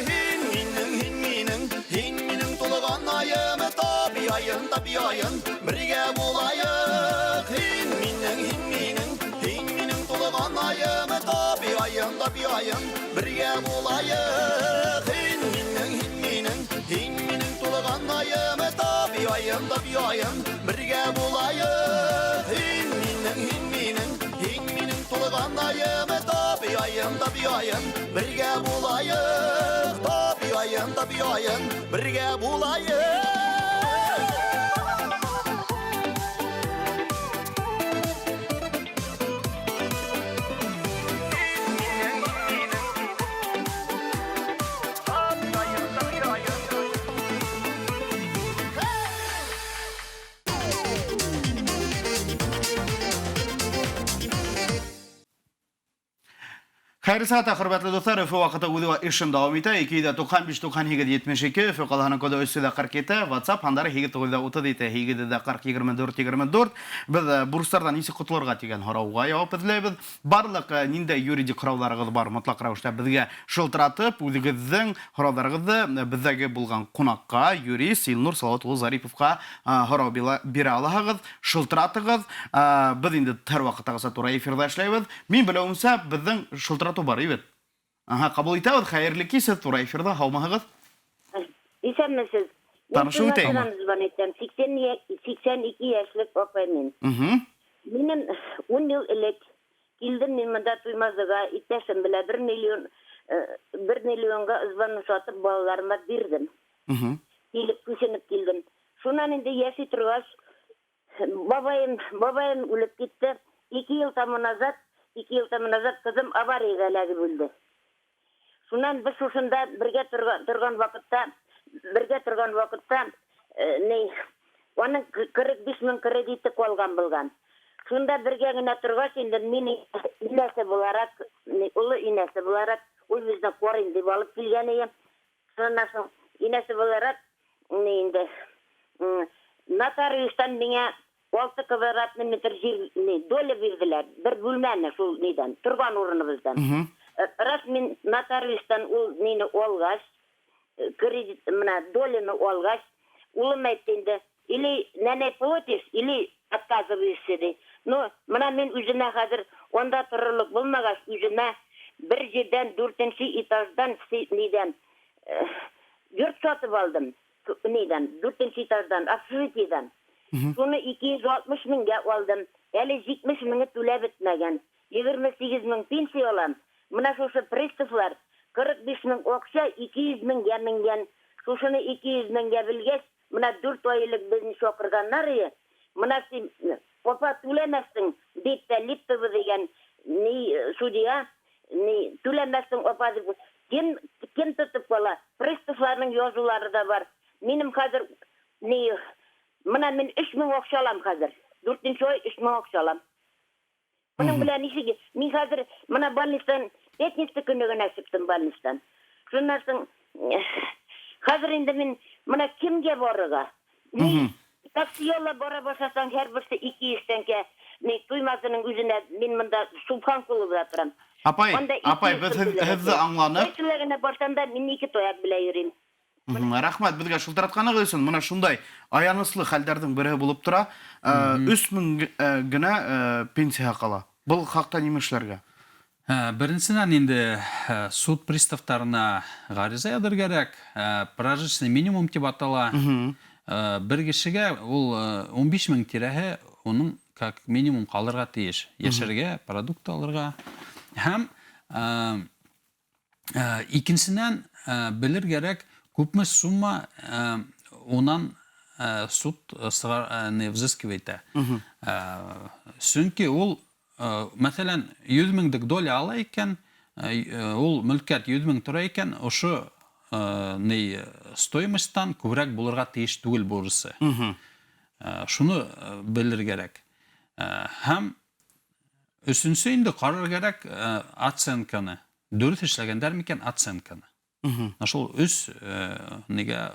Һин минең, һин минең, һин минең тулған айым, тап яйын, тап яйын, бергә булайыҡ. Һин минең, һин минең, һин минең тулған айым, тап яйын, тап яйын, бергә булайыҡ. Һин минең, һин минең, һин минең тулған айым, тап яйын, тап яйын, бергә булайыҡ. Һин минең, һин минең, һин минең тулған айым, тап яйын, тап яйын, бергә булайыҡ. Тап яйын, тап яйын, бергә булайыҡ. Хәйерле сәғәттә, хөрмәтле дуҫтар, Өфө ваҡыты үҙе эшен дауам итә. 295 98 72, Өфө ҡалаһының коды 347, WhatsApp һандары 8 937 840 24 24. Беҙ бурыстарҙан нисек ҡотолорға тигән һорауға яуап эҙләйбеҙ. Барлыҡ ниндәй юридик һорауҙарығыҙ бар, мотлаҡ рәүештә беҙгә шылтыратып, үҙегеҙҙең һорауҙарығыҙҙы беҙҙәге булған ҡунаҡҡа, юрист Илнур Салауат улы Зариповҡа һорау бирә алаһығыҙ. Шылтыратығыҙ. Беҙ инде һәр ваҡыттағыса тура эфирҙа эшләйбеҙ. Мин белеүемсә, беҙҙең шылтыратыу бар, бит. Аһа, ҡабул итәбеҙ. Хәйерле кис, һеҙ тура эфирҙа, һаумыһығыҙ? Иҫәнмеһегеҙ. Мин Танышыу итәйем. Туймазынан звонить итәм. 82 йәшлек апай мин. Минем 10 ел элек килдем мин монда Туймазыга, иптәшем белән 1 миллион 1 миллионга ызбаны сатып балаларыма бирдем. Килеп күченеп килдем. Шуннан инде яши торгач, бабаем, бабаем үлеп китте. Ике ел тому назад, ике ел тому назад кызым авариягә эләгеп үлде. Шуннан без шушында бергә торган, торган вакытта, бергә торган вакытта, ни, аның 45 мең кредиты калган булган. Шунда бергә генә торгач инде мин инәсе буларак, ни, олы инәсе буларак, ул безне карыйм дип алып килгән иде. Шуннан соң инәсе буларак, ни инде, нотариустан миңа 6 квадратный метр җир, ни, доля бирделәр, бер бүлмәне шул нидән, торган урыныбыздан. Рас мин нотариустан ул мине алгач, кредит, менә доляны алгач, улым әйтте инде, или нәнәй платишь, или отказываешься, ди. Ну, менә мин үземә хәзер анда торырлык булмагач, үземә бер җирдән, дүртенче этаждан, нидән, йорт сатып алдым. Нидән, дүртенче этаждан, общежитиедән. Шуны 260 меңгә алдым. Әле 70 меңе түләп бетмәгән. 28 мең пенсия алам. Менә шушы приставлар 45 мең акча 200 меңгә менгән. Шушыны 200 меңгә белгәч, менә 4 ай элек безне чакырганнар ие. Менә син, апа, түләмәссең, дип тә Липтова дигән ни судья, ни түләмәссең, апа, дип. Кем, кем тотып кала? Приставларның язулары да бар. Минем хәзер ни, менә мин 3000 акча алам хәзер. Дүртенче ай 3000 акча алам. Моның белән ничек? Мин хәзер менә больницадан пятница көне генә чыктым больницадан. Шуннан соң хәзер инде мин менә кемгә барырга? Ни такси яллап бара башласаң, һәрберсе 200 тәңкә. Ни Туймазының үзенә мин монда Субханкуловда торам. Апай, Анда апай, 200 без сум түләргә һеҙҙе кирәк. аңланык. Кайсына генә барсам да, мин ике таяк белән йөрим. Рәхмәт безгә шылтыратканыгыз өчен. Менә шундай аяныслы хәлдәрнең бере булып тора. 3000 генә пенсия кала. Был хакта нимә эшләргә? Беренчедән инде суд приставтарына гариза языр кирәк. Прожиточный минимум дип атала. Бер кешегә ул 15 мең тирәһе уның как минимум калырга тиеш. Яшәргә, продукт алырга. Һәм Икенчедән, белер кирәк, күпме сумма унан суд взыскивать итә. Чөнки ул, мәсәлән, 100 меңдек доля ала икән, ул мөлкәт 100 мең тора икән, ошо ни стоимостьтан күбрәк булырга тиеш түгел бурысы. Шуны белер кирәк. Һәм Өченче инде карар кирәк оценканы. Дөрес эшләгәндәр микән оценканы. Менә шул өч нигә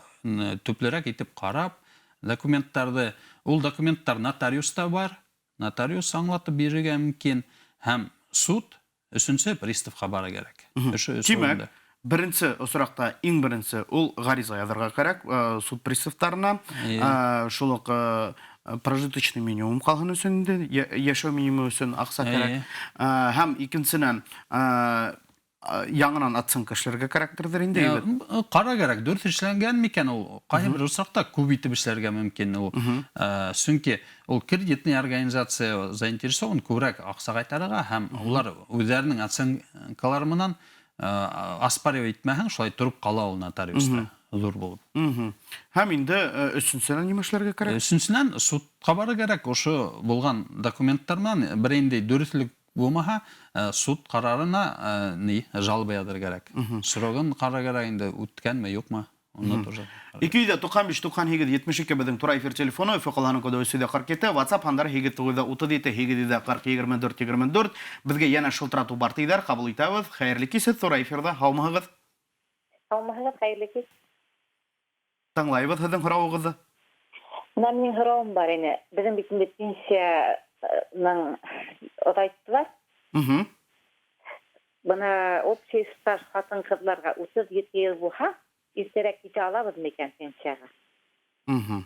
төплерәк итеп карап, документларны, ул документлар нотариуста бар, нотариус аңлатып бирергә мөмкин һәм суд, өченче приставка барыр кирәк. Өче өч Тимәк, урында. Беренче очракта иң беренче ул гариза язарга кирәк суд приставтарына. Шул ук прожиточный минимум калган өчен инде яшәү минимумы өчен акча кирәк. Һәм икенчедән яңадан оценка эшләргә кирәктердер инде. Кара кирәк, дөрес эшләнгән микән ул? Кайбер очракта күп итеп эшләргә мөмкин ул. Чөнки ул кредитный организация заинтересован күбрәк акча кайтарырга һәм улар үзләренең оценкалары менән Оспаривать итмәһәң, шулай торып кала ул нотариуста, зур булып. Һәм инде өченчедән нимә эшләргә кирәк? Өченчедән, судка барырга кирәк, ошо булган документлар менән бер инде дөреслек булмаһа, суд карарына ни, жалоба язырга кирәк. Срогын карарга кирәк инде, үткәнме, юкмы. Оны тоже. 295 98 72 безнең тура эфир телефоны, Өфе калаһының коды 347, WhatsApp һаннары 8937 840 24 24. Безгә янә шылтырату бар диләр, кабул итәбез. Хәерле кич, сез тура эфирда, һаумыһыгыз? Һаумыһыгыз, хәерле кич. Тыңлайбыз сезнең һорауыгызны. Менә минем һорауым бар ине. Безнең бит инде пенсияның озайттылар. Бына общий стаж хатын-кызларга 37 ел булһа, иртәрәк китә алабыз микән пенсиягә? Угу.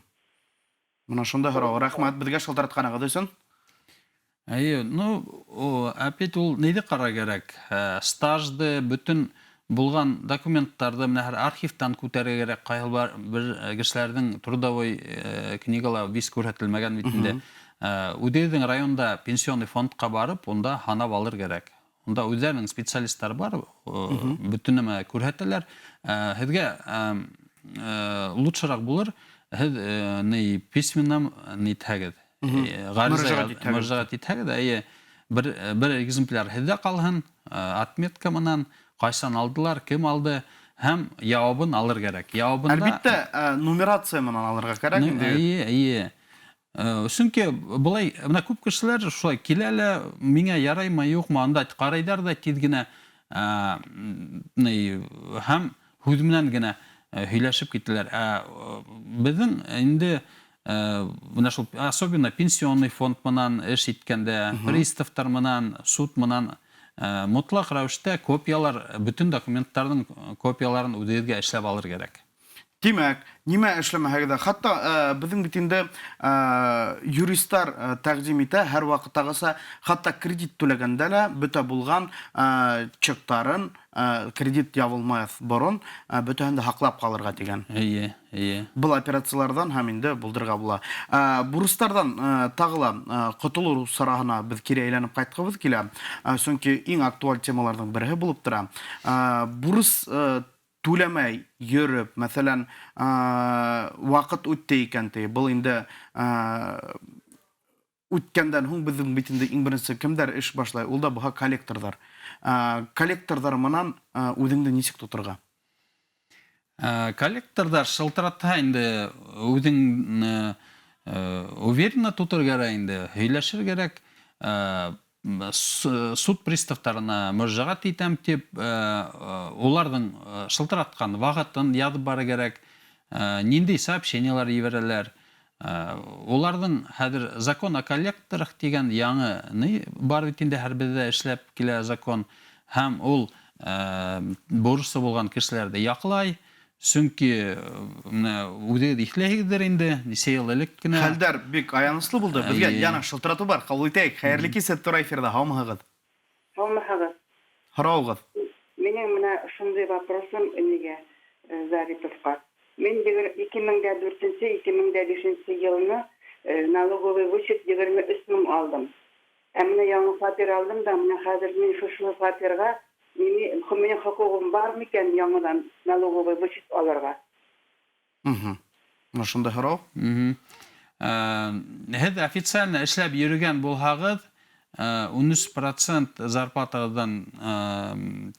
Менә шундай һорау. Рәхмәт безгә шылтыратканыгыз өчен. Әйе, ну, опять ул нейде карар кирәк? Стажды, бөтен булган документларны менә һәр архивтан күтәрергә кирәк. Кайбер бер кешеләрнең трудовой книгалары вис күрсәтелмәгән бит инде. Үҙегеҙҙең районда пенсионный фондҡа барып, унда һанап алыр кәрәк. Унда үҙҙәренең специалисттары бар, бөтөн нәмә күрһәтәләр. Һеҙгә лучшераҡ булыр, һеҙ ни письменном нитһәгеҙ, ғариза мөрәжәғәт итһәгеҙ, әйе, бер экземпляр һеҙҙә ҡалһын, отметка менән, ҡайсан алдылар, кем алды, һәм яуабын алыр кәрәк. Яуабында Әлбиттә, нумерация менән алырға кәрәк инде. Эйе, эйе. Сөнки былай менә күп кешеләр шулай килә лә, миңә яраймы, юҡмы, анда ҡарайҙар ҙа тиҙ генә һәм һүҙ менән генә һөйләшеп китәләр. Ә беҙҙең инде менә шул особенно пенсионный фонд менән эш иткәндә, приставтар менән, суд менән мотлаҡ рәүештә копиялар, бөтөн документтарҙың копияларын үҙегеҙгә эшләп алыр кәрәк. Тимәк, нимә эшләмәһәгеҙ дә, хатта беҙҙең бит инде юристар тәҡдим итә һәр ваҡыттағыса, хатта кредит түләгәндә лә бөтә булған чектарын кредит ябылмаҫ борон бөтәһен дә һаҡлап ҡалырға тигән. Эйе, эйе. Был операцияларҙан һәм инде булдырырға була. Бурыстарҙан тағы ла ҡотолоу сараһына беҙ кире әйләнеп ҡайтҡыбыҙ килә, сөнки иң актуаль темаларҙың береһе булып тора. Бурыс түләмәй йөрөп, мәҫәлән, ваҡыт үтте икән ти, был инде үткәндән һуң беҙҙең бит инде иң беренсе кемдәр эш башлай, ул да булһа коллекторҙар. Коллекторҙар менән үҙеңде нисек тоторға? Коллекторҙар шылтыратһа инде үҙең уверенно тотор кәрәк инде, һөйләшер кәрәк. Суд приставтарына мөрәжәғәт итәм тип, уларҙың шылтыратҡан ваҡытын яҙып барыр кәрәк, ниндәй сообщениелар ебәрәләр. Уларҙың хәҙер закон о коллекторах тигән яңы ни бар бит инде, һәр беҙҙә эшләп килә закон, һәм ул бурысы булған кешеләрҙе яҡлай. Сөнки менә үҙегеҙ иҫләйһегеҙҙер инде, нисә йыл элек кенә. Хәлдәр бик аяныслы булды. Беҙгә яңы шылтыратыу бар, ҡабул итәйек. Хәйерле кис, һеҙ тура эфирҙа, һаумыһығыҙ? Һаумыһығыҙ. Һорауығыҙ. Минең менә шундай вопросым нигә Зариповҡа. Мин 2004, 2005 йылны налоговый вычет 23 мең алдым. Ә менә яңы фатир алдым да, менә хәҙер мин шушы фатирға минең хоҡуғым бар микән яңыдан налоговый вычет алырға? Менә шундай һорау. Һеҙ официально эшләп йөрөгән булһағыҙ, 13% зарплатағыҙҙан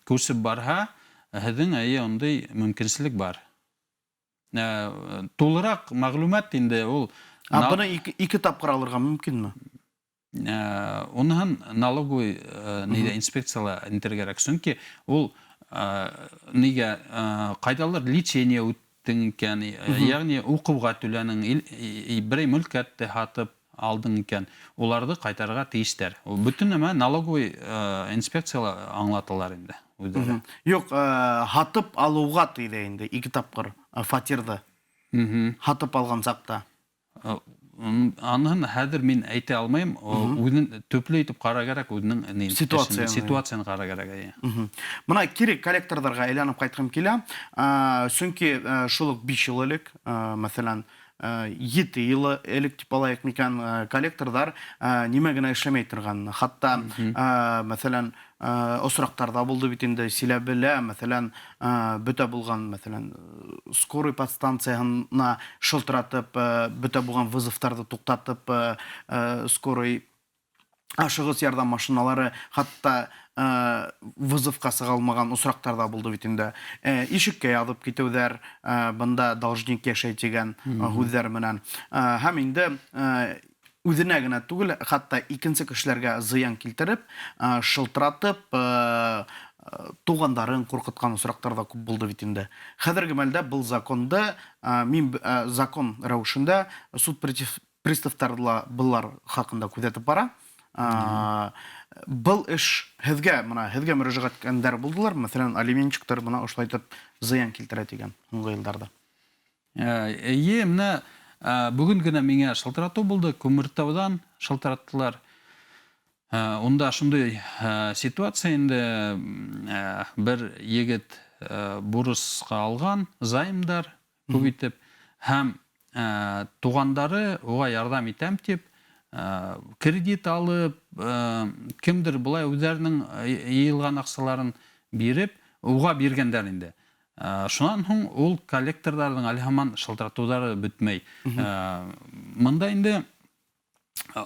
күсеп барһа, һеҙҙең әйе ундай мөмкинселек бар. Тулыраҡ мәғлүмәт инде ул. Ә быны ике тапҡыр алырға мөмкинме? Уныһын налоговый нигә инспекцияла интергә кәрәк, сөнки ул нигә ҡайҙалыр лечение үттең икән, ягъни уҡыуға түләнең, берәй мөлкәтте һатып алдың икән, уларҙы ҡайтарырға тейештәр. Ул бөтөн нәмә налоговый инспекцияла аңлаталар инде үҙҙәре. Юҡ, һатып алыуға тейҙе инде ике тапҡыр фатирҙы. Һатып алған саҡта. Аныһын хәҙер мин әйтә алмайым, үҙен төплө итеп ҡарар кәрәк, үҙенең Ситуацияны. ситуацияны ҡарар кәрәк, әйе. Бына кире коллекторҙарға әйләнеп ҡайтҡым килә, сөнки шул уҡ 5 йыл элек, мәҫәлән, 7 йыл элек тип алайыҡ микән, коллекторҙар нимә генә эшләмәй торған. Хатта, мәҫәлән, осраҡтарҙа булды бит инде, Силәбелә, мәҫәлән, бөтә булған, мәҫәлән, скорый подстанцияһына шылтыратып, бөтә булған вызовтарҙы туҡтатып, скорый ашығыс ярҙам машиналары хатта вызовҡа сыға алмаған осраҡтар ҙа булды бит инде. Ишеккә яҙып китеүҙәр, бында должник йәшәй тигән һүҙҙәр менән. Һәм инде үҙенә генә түгел, хатта икенсе кешеләргә зыян килтереп, шылтыратып, туғандарын ҡурҡытҡан осраҡтар ҙа күп булды бит инде. Хәҙерге мәлдә был законды, мин, закон рәүешендә суд приставтары ла былар хаҡында күҙәтеп бара. Был эш һеҙгә, бына һеҙгә мөрәжәғәт иткәндәр булдылар, мәҫәлән, алиментщиктар бына ошолай итеп зыян килтерә тигән һуңғы йылдарҙа. Эйе, бына, бөгөн генә миңә шылтыратыу булды, Күмертауҙан шылтыраттылар. Унда шундай ситуация инде, бер егет бурысҡа алған займдар күп итеп, һәм туғандары уға ярҙам итәм тип, Кредит алып, кемдер былай үҙҙәренең йыйылған аҡсаларын биреп, уға биргәндәр инде. Шунан һуң ул коллекторҙарҙың әле һаман шылтыратыуҙары бөтмәй. Мында инде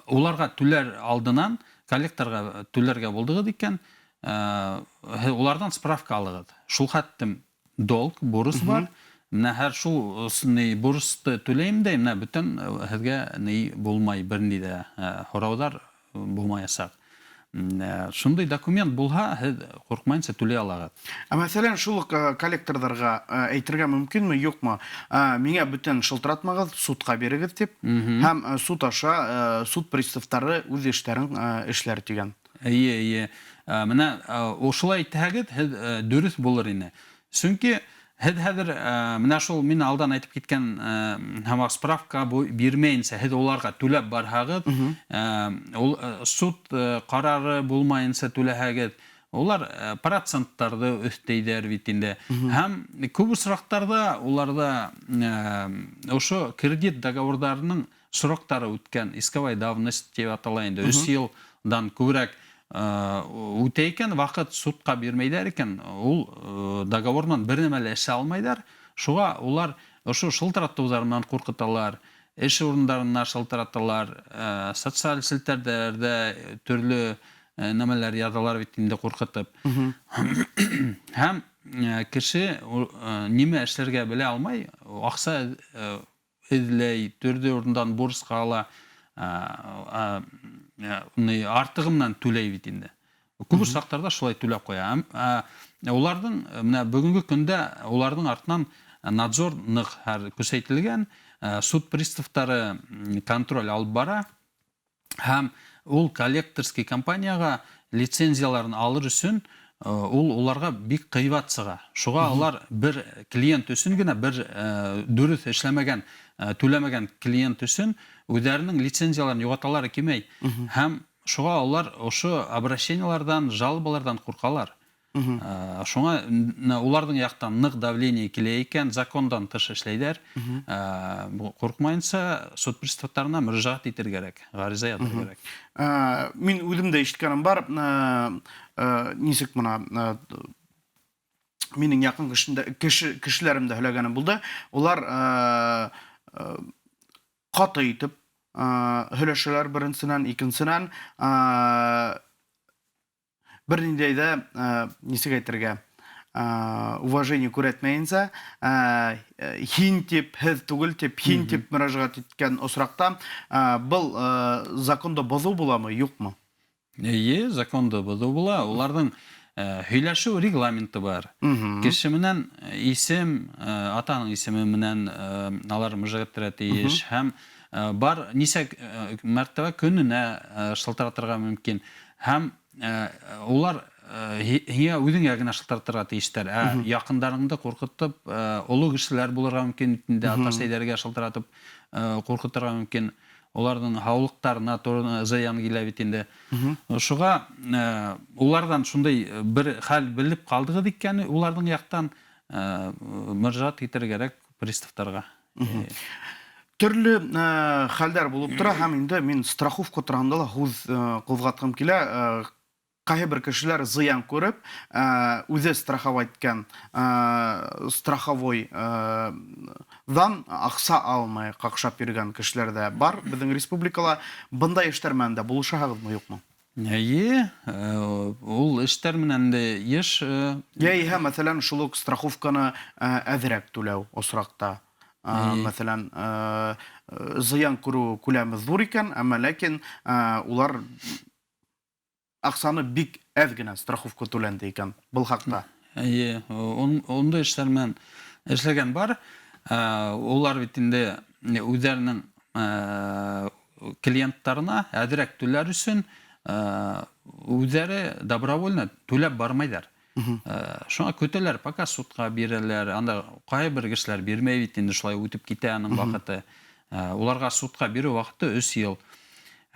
уларға түләр алдынан коллекторға түләргә булдығыҙ икән, уларҙан справка алығыҙ. Шул хәттем долг, бурыс бар. Менә һәр шул ни бурысты түләйем дә, менә бөтен һеҙгә ни булмай, бер ни ҙә һорауҙар булмаясаҡ. Шундай документ булһа, һеҙ ҡурҡмайынса түләй алағыҙ. Ә мәҫәлән, шул уҡ коллекторҙарға әйтергә мөмкинме, юҡмы? Миңә бүтән шылтыратмағыҙ, судҡа бирегеҙ тип, һәм суд аша суд приставтары үҙ эштәрен эшләр тигән. Эйе, эйе. Менә ошолай әйтһәгеҙ, һеҙ дөрөҫ булыр ине. Сөнки һеҙ хәҙер менә шул мин алдан әйтеп киткән һәм справка бирмәйенсә, һеҙ уларға түләп барһағыҙ, ул суд ҡарары булмайынса түләһәгеҙ, улар проценттарҙы өҫтәйҙәр бит инде. Һәм күп осраҡтарҙа уларҙа ошо кредит договорҙарының сроктары үткән, исковая давность тип атала инде, 3 йылдан күберәк үтә икән, ваҡыт судҡа бирмәйҙәр икән, ул договор менән бер нәмә лә эшләй алмайҙар. Шуға улар ошо шылтыратыуҙар менән ҡурҡыталар, эш урындарына шылтыраталар, социаль селтәрҙәрҙә төрлө нәмәләр яҙалар бит инде ҡурҡытып. Һәм кеше нимә эшләргә белә алмай, аҡса эҙләй, төрлө урындан бурысҡа ала, артығы менән түләй бит инде. Күп осраҡтарҙа шулай түләп ҡуя. Уларҙың менә бөгөнгө көндә уларҙың артынан надзор ныҡ һәр көсәйтелгән, суд приставтары контроль алып бара һәм ул коллекторский компанияға лицензияларын алыр өсөн ул уларға бик ҡыйбат сыға. Шуға улар бер клиент өсөн генә, бер дөрөҫ эшләмәгән, түләмәгән клиент өсөн үҙҙәренең лицензияларын юғалталары килмәй. Һәм шуға улар ошо обращениеларҙан, жалобаларҙан ҡурҡалар. Шуңа уларҙың яҡтан ныҡ давление килә икән, закондан тыш эшләйҙәр. Ҡурҡмайынса суд приставтарына мөрәжәғәт итергә кәрәк, ғариза яҙырға кәрәк. Мин үҙем дә ишеткәнем бар, нисек бына минең яҡын кешеләрем дә һөйләгәнем булды. Улар ҡаты итеп һөйләшәләр беренсенән, икенсенән, бер ниндәй ҙә, нисек әйтергә, уважение күрһәтмәйенсә, һин тип, һеҙ түгел тип, һин тип мөрәжәғәт иткән осраҡта, был законды боҙоу буламы, юҡмы? Эйе, законды боҙоу була. Уларҙың һөйләшеү регламенты бар. Кеше менән исем, атаның исеме менән алар мөрәжәғәт итергә тейеш. Һәм бар нисә мәртәбә көнөнә шылтыратырға мөмкин. Һәм улар һиңә үҙеңә генә шылтыратырға тейештәр. Ә яҡындарыңды ҡурҡытып, оло кешеләр булырға мөмкин, инде ата-әсәйҙәргә шылтыратып ҡурҡытырға мөмкин. Уларҙың һаулыҡтарына зыян килә бит инде. Шуға уларҙан шундай бер хәл белеп ҡалдығыҙ икән, уларҙың яҡтан мөрәжәғәт итергә кәрәк приставтарға. Төрлө хәлдәр булып тора, һәм инде мин страховка тураһында ла һүҙ ҡуҙғатҡым килә. Ҡайһы бер кешеләр зыян күреп, үҙе страховать иткән, страховой ҙан аҡса алмай ҡаҡшап йөрөгән кешеләр ҙә бар беҙҙең республикала. Бындай эштәр менән дә булышаһығыҙмы, юҡмы? Эйе, ул эштәр менән дә йыш, Йә иһә, мәҫәлән, шул уҡ страховканы әҙерәк түләү осраҡта. Мәҫәлән, зыян күреү күләме ҙур икән, әммә ләкин улар аҡсаны бик әҙ генә страховка түләнде икән был хаҡта. Эйе, ундай эштәр менән эшләгән бар. Улар бит инде үҙҙәренең клиенттарына әҙерәк түләр өсөн үҙҙәре добровольно түләп бармайҙар. Шуңа көтәләр, пока судҡа бирәләр. Анда ҡайһы бер кешеләр бирмәй бит инде, шулай үтеп китә аның ваҡыты. Уларға судҡа биреү ваҡыты 3 йыл.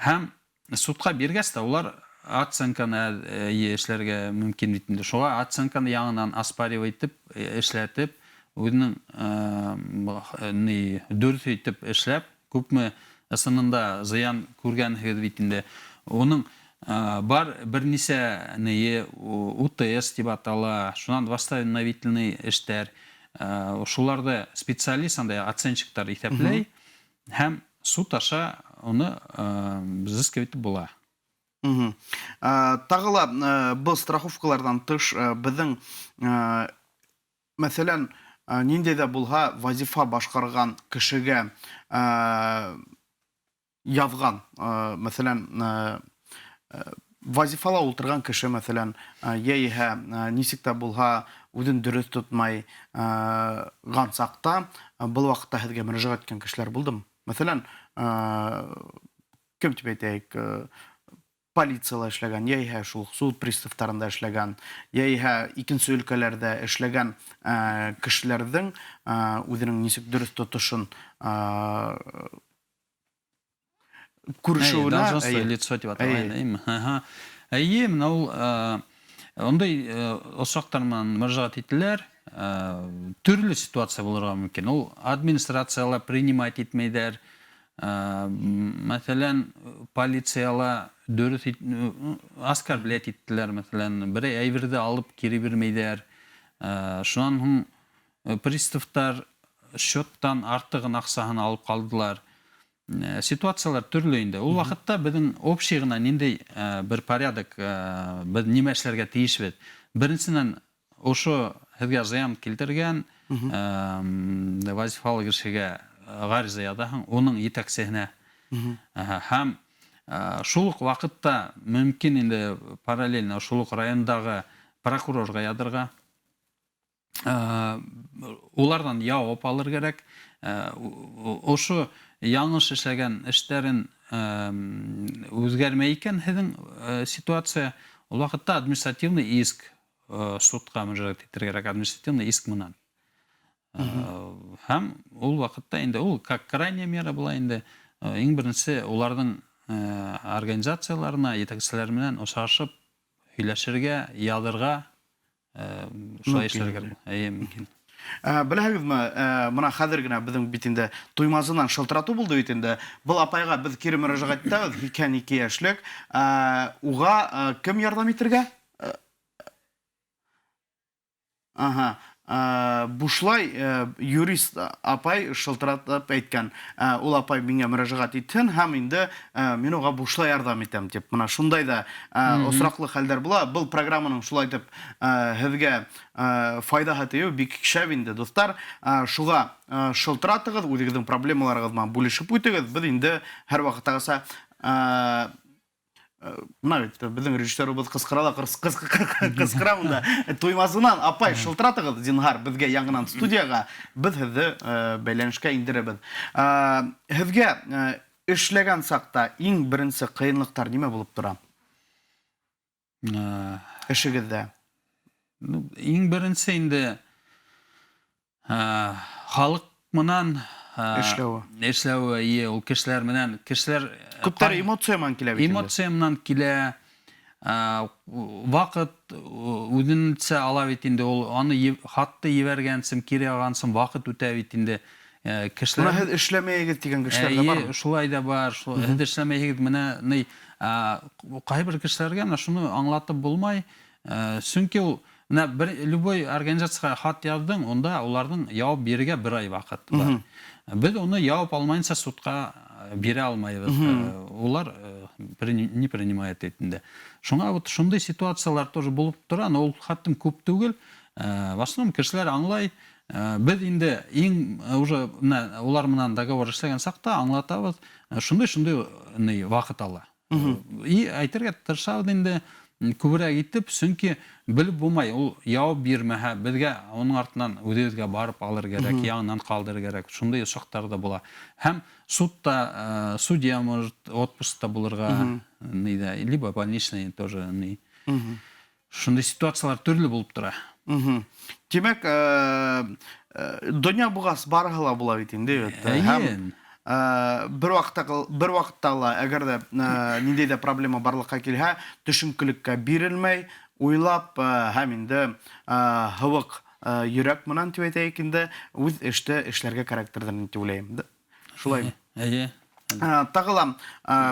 Һәм судҡа биргәс тә улар оценканы эшләргә мөмкин бит инде. Шуға оценканы яңынан оспаривать итеп, эшләтеп, үҙенең дөрөҫ итеп эшләп, күпме Ысынында зыян күргәнһегеҙ бит инде. Уның бар бер нисә нее, УТС тип атала, шунан восстановительный эштәр. Шуларҙы специалист, андай оценщиктар иҫәпләй һәм суд аша уны взыскивать итеп була. Тағы ла был страховкаларҙан тыш беҙҙең, мәҫәлән, ниндәй ҙә булһа вазифа башҡарған кешегә яҙған, мәҫәлән, вазифала ултырған кеше, мәҫәлән, йә иһә нисек тә булһа үҙен дөрөҫ тотмай ған саҡта, был ваҡытта һеҙгә мөрәжәғәт иткән кешеләр булдымы? Мәҫәлән, кем тип әйтәйек, полицияла эшләгән, йә иһә шул суд приставтарында эшләгән, йә иһә икенсе өлкәләрҙә эшләгән кешеләрҙең үҙенең нисек дөрөҫ тотошон күрешеүенә. Должностное лицо тип атала. Эйе, менә ул ундай осраҡтар менән мөрәжәғәт ителәр. Төрлө ситуация булырға мөмкин. Ул администрацияла принимать итмәйҙәр. Мәҫәлән, полицияла дөрөҫ оскорблять иттеләр, мәҫәлән, берәй әйберҙе алып кире бирмәйҙәр. Шунан һуң приставтар счеттан артығын аҡсаһын алып ҡалдылар. Ситуациялар төрлө инде. Ул ваҡытта беҙҙең общий ғына ниндәй бер порядок, беҙ нимә эшләргә тейешбеҙ? Беренсенән, ошо һеҙгә зыян килтергән вазифалы кешегә ғариза яҙаһың, уның етәксеһенә. Һәм шул уҡ ваҡытта мөмкин инде параллельно шул уҡ райондағы прокурорға яҙырға. Уларҙан яуап алыр кәрәк. Ошо яңыш эшләгән эштәрен үҙгәрмәй икән һеҙҙең ситуация, ул ваҡытта административный иск, судҡа мөрәжәғәт итергә кәрәк, административный иск менән. Һәм ул ваҡытта инде ул как крайняя мера була инде. Иң беренсе уларҙың организацияларына, етәкселәр менән осрашып һөйләшергә, яҙырға, шулай эшләргә әйе мөмкин. Беләһегеҙме, бына хәҙер генә беҙҙең бит инде Туймазынан шылтыратыу булды бит инде. Был апайға беҙ кире мөрәжәғәт итәбеҙ, 82 йәшлек. Уға кем ярҙам итергә? Ага. Бушлай юрист апай шылтыратып әйткән. Ул апай миңә мөрәжәғәт итһен һәм инде мин уға бушлай ярҙам итәм тип. Бына шундай ҙа осраҡлы хәлдәр була. Был программаның шулай итеп һеҙгә файҙаһы тейеү бик шәп инде, дуҫтар. Шуға шылтыратығыҙ, үҙегеҙҙең проблемаларығыҙ менән бүлешеп үтегеҙ. Беҙ инде һәр ваҡыттағыса, бына бит беҙҙең режиссерыбыҙ ҡысҡыра ла ҡысҡыра унда. Туймазынан апай шылтыратығыҙ, зинһар, беҙгә яңынан студияға, беҙ һеҙҙе бәйләнешкә индерәбеҙ. Һеҙгә эшләгән саҡта иң беренсе ҡыйынлыҡтар нимә булып тора? Эшегеҙҙә. Иң беренсе инде халыҡ менән эшләүе. Эшләүе, эйе, ул кешеләр менән, кешеләр Күптәр эмоция менән килә бит инде. Эмоция менән килә. Ваҡыт үҙенсә ала бит инде ул, аны хатты ебәргәнсем, кире алғансым, ваҡыт үтә бит инде. Кешеләр Бына һеҙ эшләмәйегеҙ тигән кешеләр дә бармы? Эйе, шулай ҙа бар. Һеҙ эшләмәйһегеҙ, менә ни, ҡайһы бер кешеләргә менә шуны аңлатып булмай. Сөнки ул менә бер любой организацияға хат яҙҙың, унда уларҙың яуап бирергә бер ай ваҡыт бар. Беҙ уны яуап алмайынса судҡа бирә алмайбыҙ. Улар не принимает инде. Шуңа вот шундай ситуациялар тоже булып тора, но ул хаттым күп түгел. В основном кешеләр аңлай. Беҙ инде иң уже менә улар менән договор эшләгән саҡта аңлатабыҙ, шундай-шундай ни ваҡыт ала. И әйтергә тырышабыҙ инде күберәк итеп, сөнки белеп булмай, ул яуап бирмәһә, беҙгә уның артынан үҙебеҙгә барып алыр кәрәк, яңынан ҡалдырыр кәрәк. Шундай осраҡтар ҙа була. Һәм судта, судья может отпускта булырға, нейҙә, либо больничный тоже ни. Шундай ситуациялар төрлө булып тора. Тимәк, донъя буғас барыһы ла була бит инде, бит. Һәм бер ваҡытта, бер ваҡытта ла, әгәр ҙә ниндәй ҙә проблема барлыҡҡа килһә, төшөнкөлөккә бирелмәй, уйлап, һәм инде һыуыҡ йөрәк менән тип әйтәйек инде, үҙ эште эшләргә кәрәктерҙер тип уйлайым. Шулаймы? Эйе. Тағы ла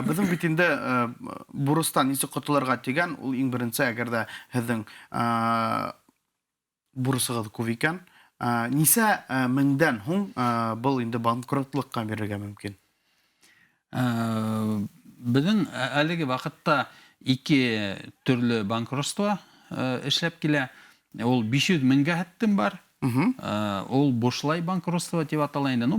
беҙҙең бит инде бурыстан нисек ҡотолорға тигән, ул иң беренсе, әгәр ҙә һеҙҙең бурысығыҙ күп икән, нисә меңдән һуң был инде банкротлыҡҡа бирергә мөмкин? Беҙҙең әлеге ваҡытта ике төрлө банкротство эшләп килә. Ул 500 меңгә хәттем бар. Ул бушлай банкротство тип атала инде. Ну,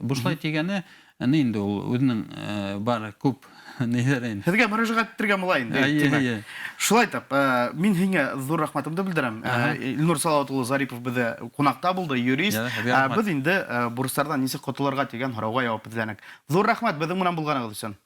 бушлай тигәне не инде ул үҙенең бар күп ниләр инде. Һеҙгә мөрәжәғәт итергә була инде. Әйе. Шулай итеп, мин һиңә ҙур рәхмәтемде белдерәм. Илнур Салауат улы Зарипов беҙҙә ҡунаҡта булды, юрист. Беҙ инде бурыстарҙан нисек ҡотолорға тигән һорауға яуап эҙләнек. Ҙур рәхмәт беҙҙең менән булғанығыҙ өсөн.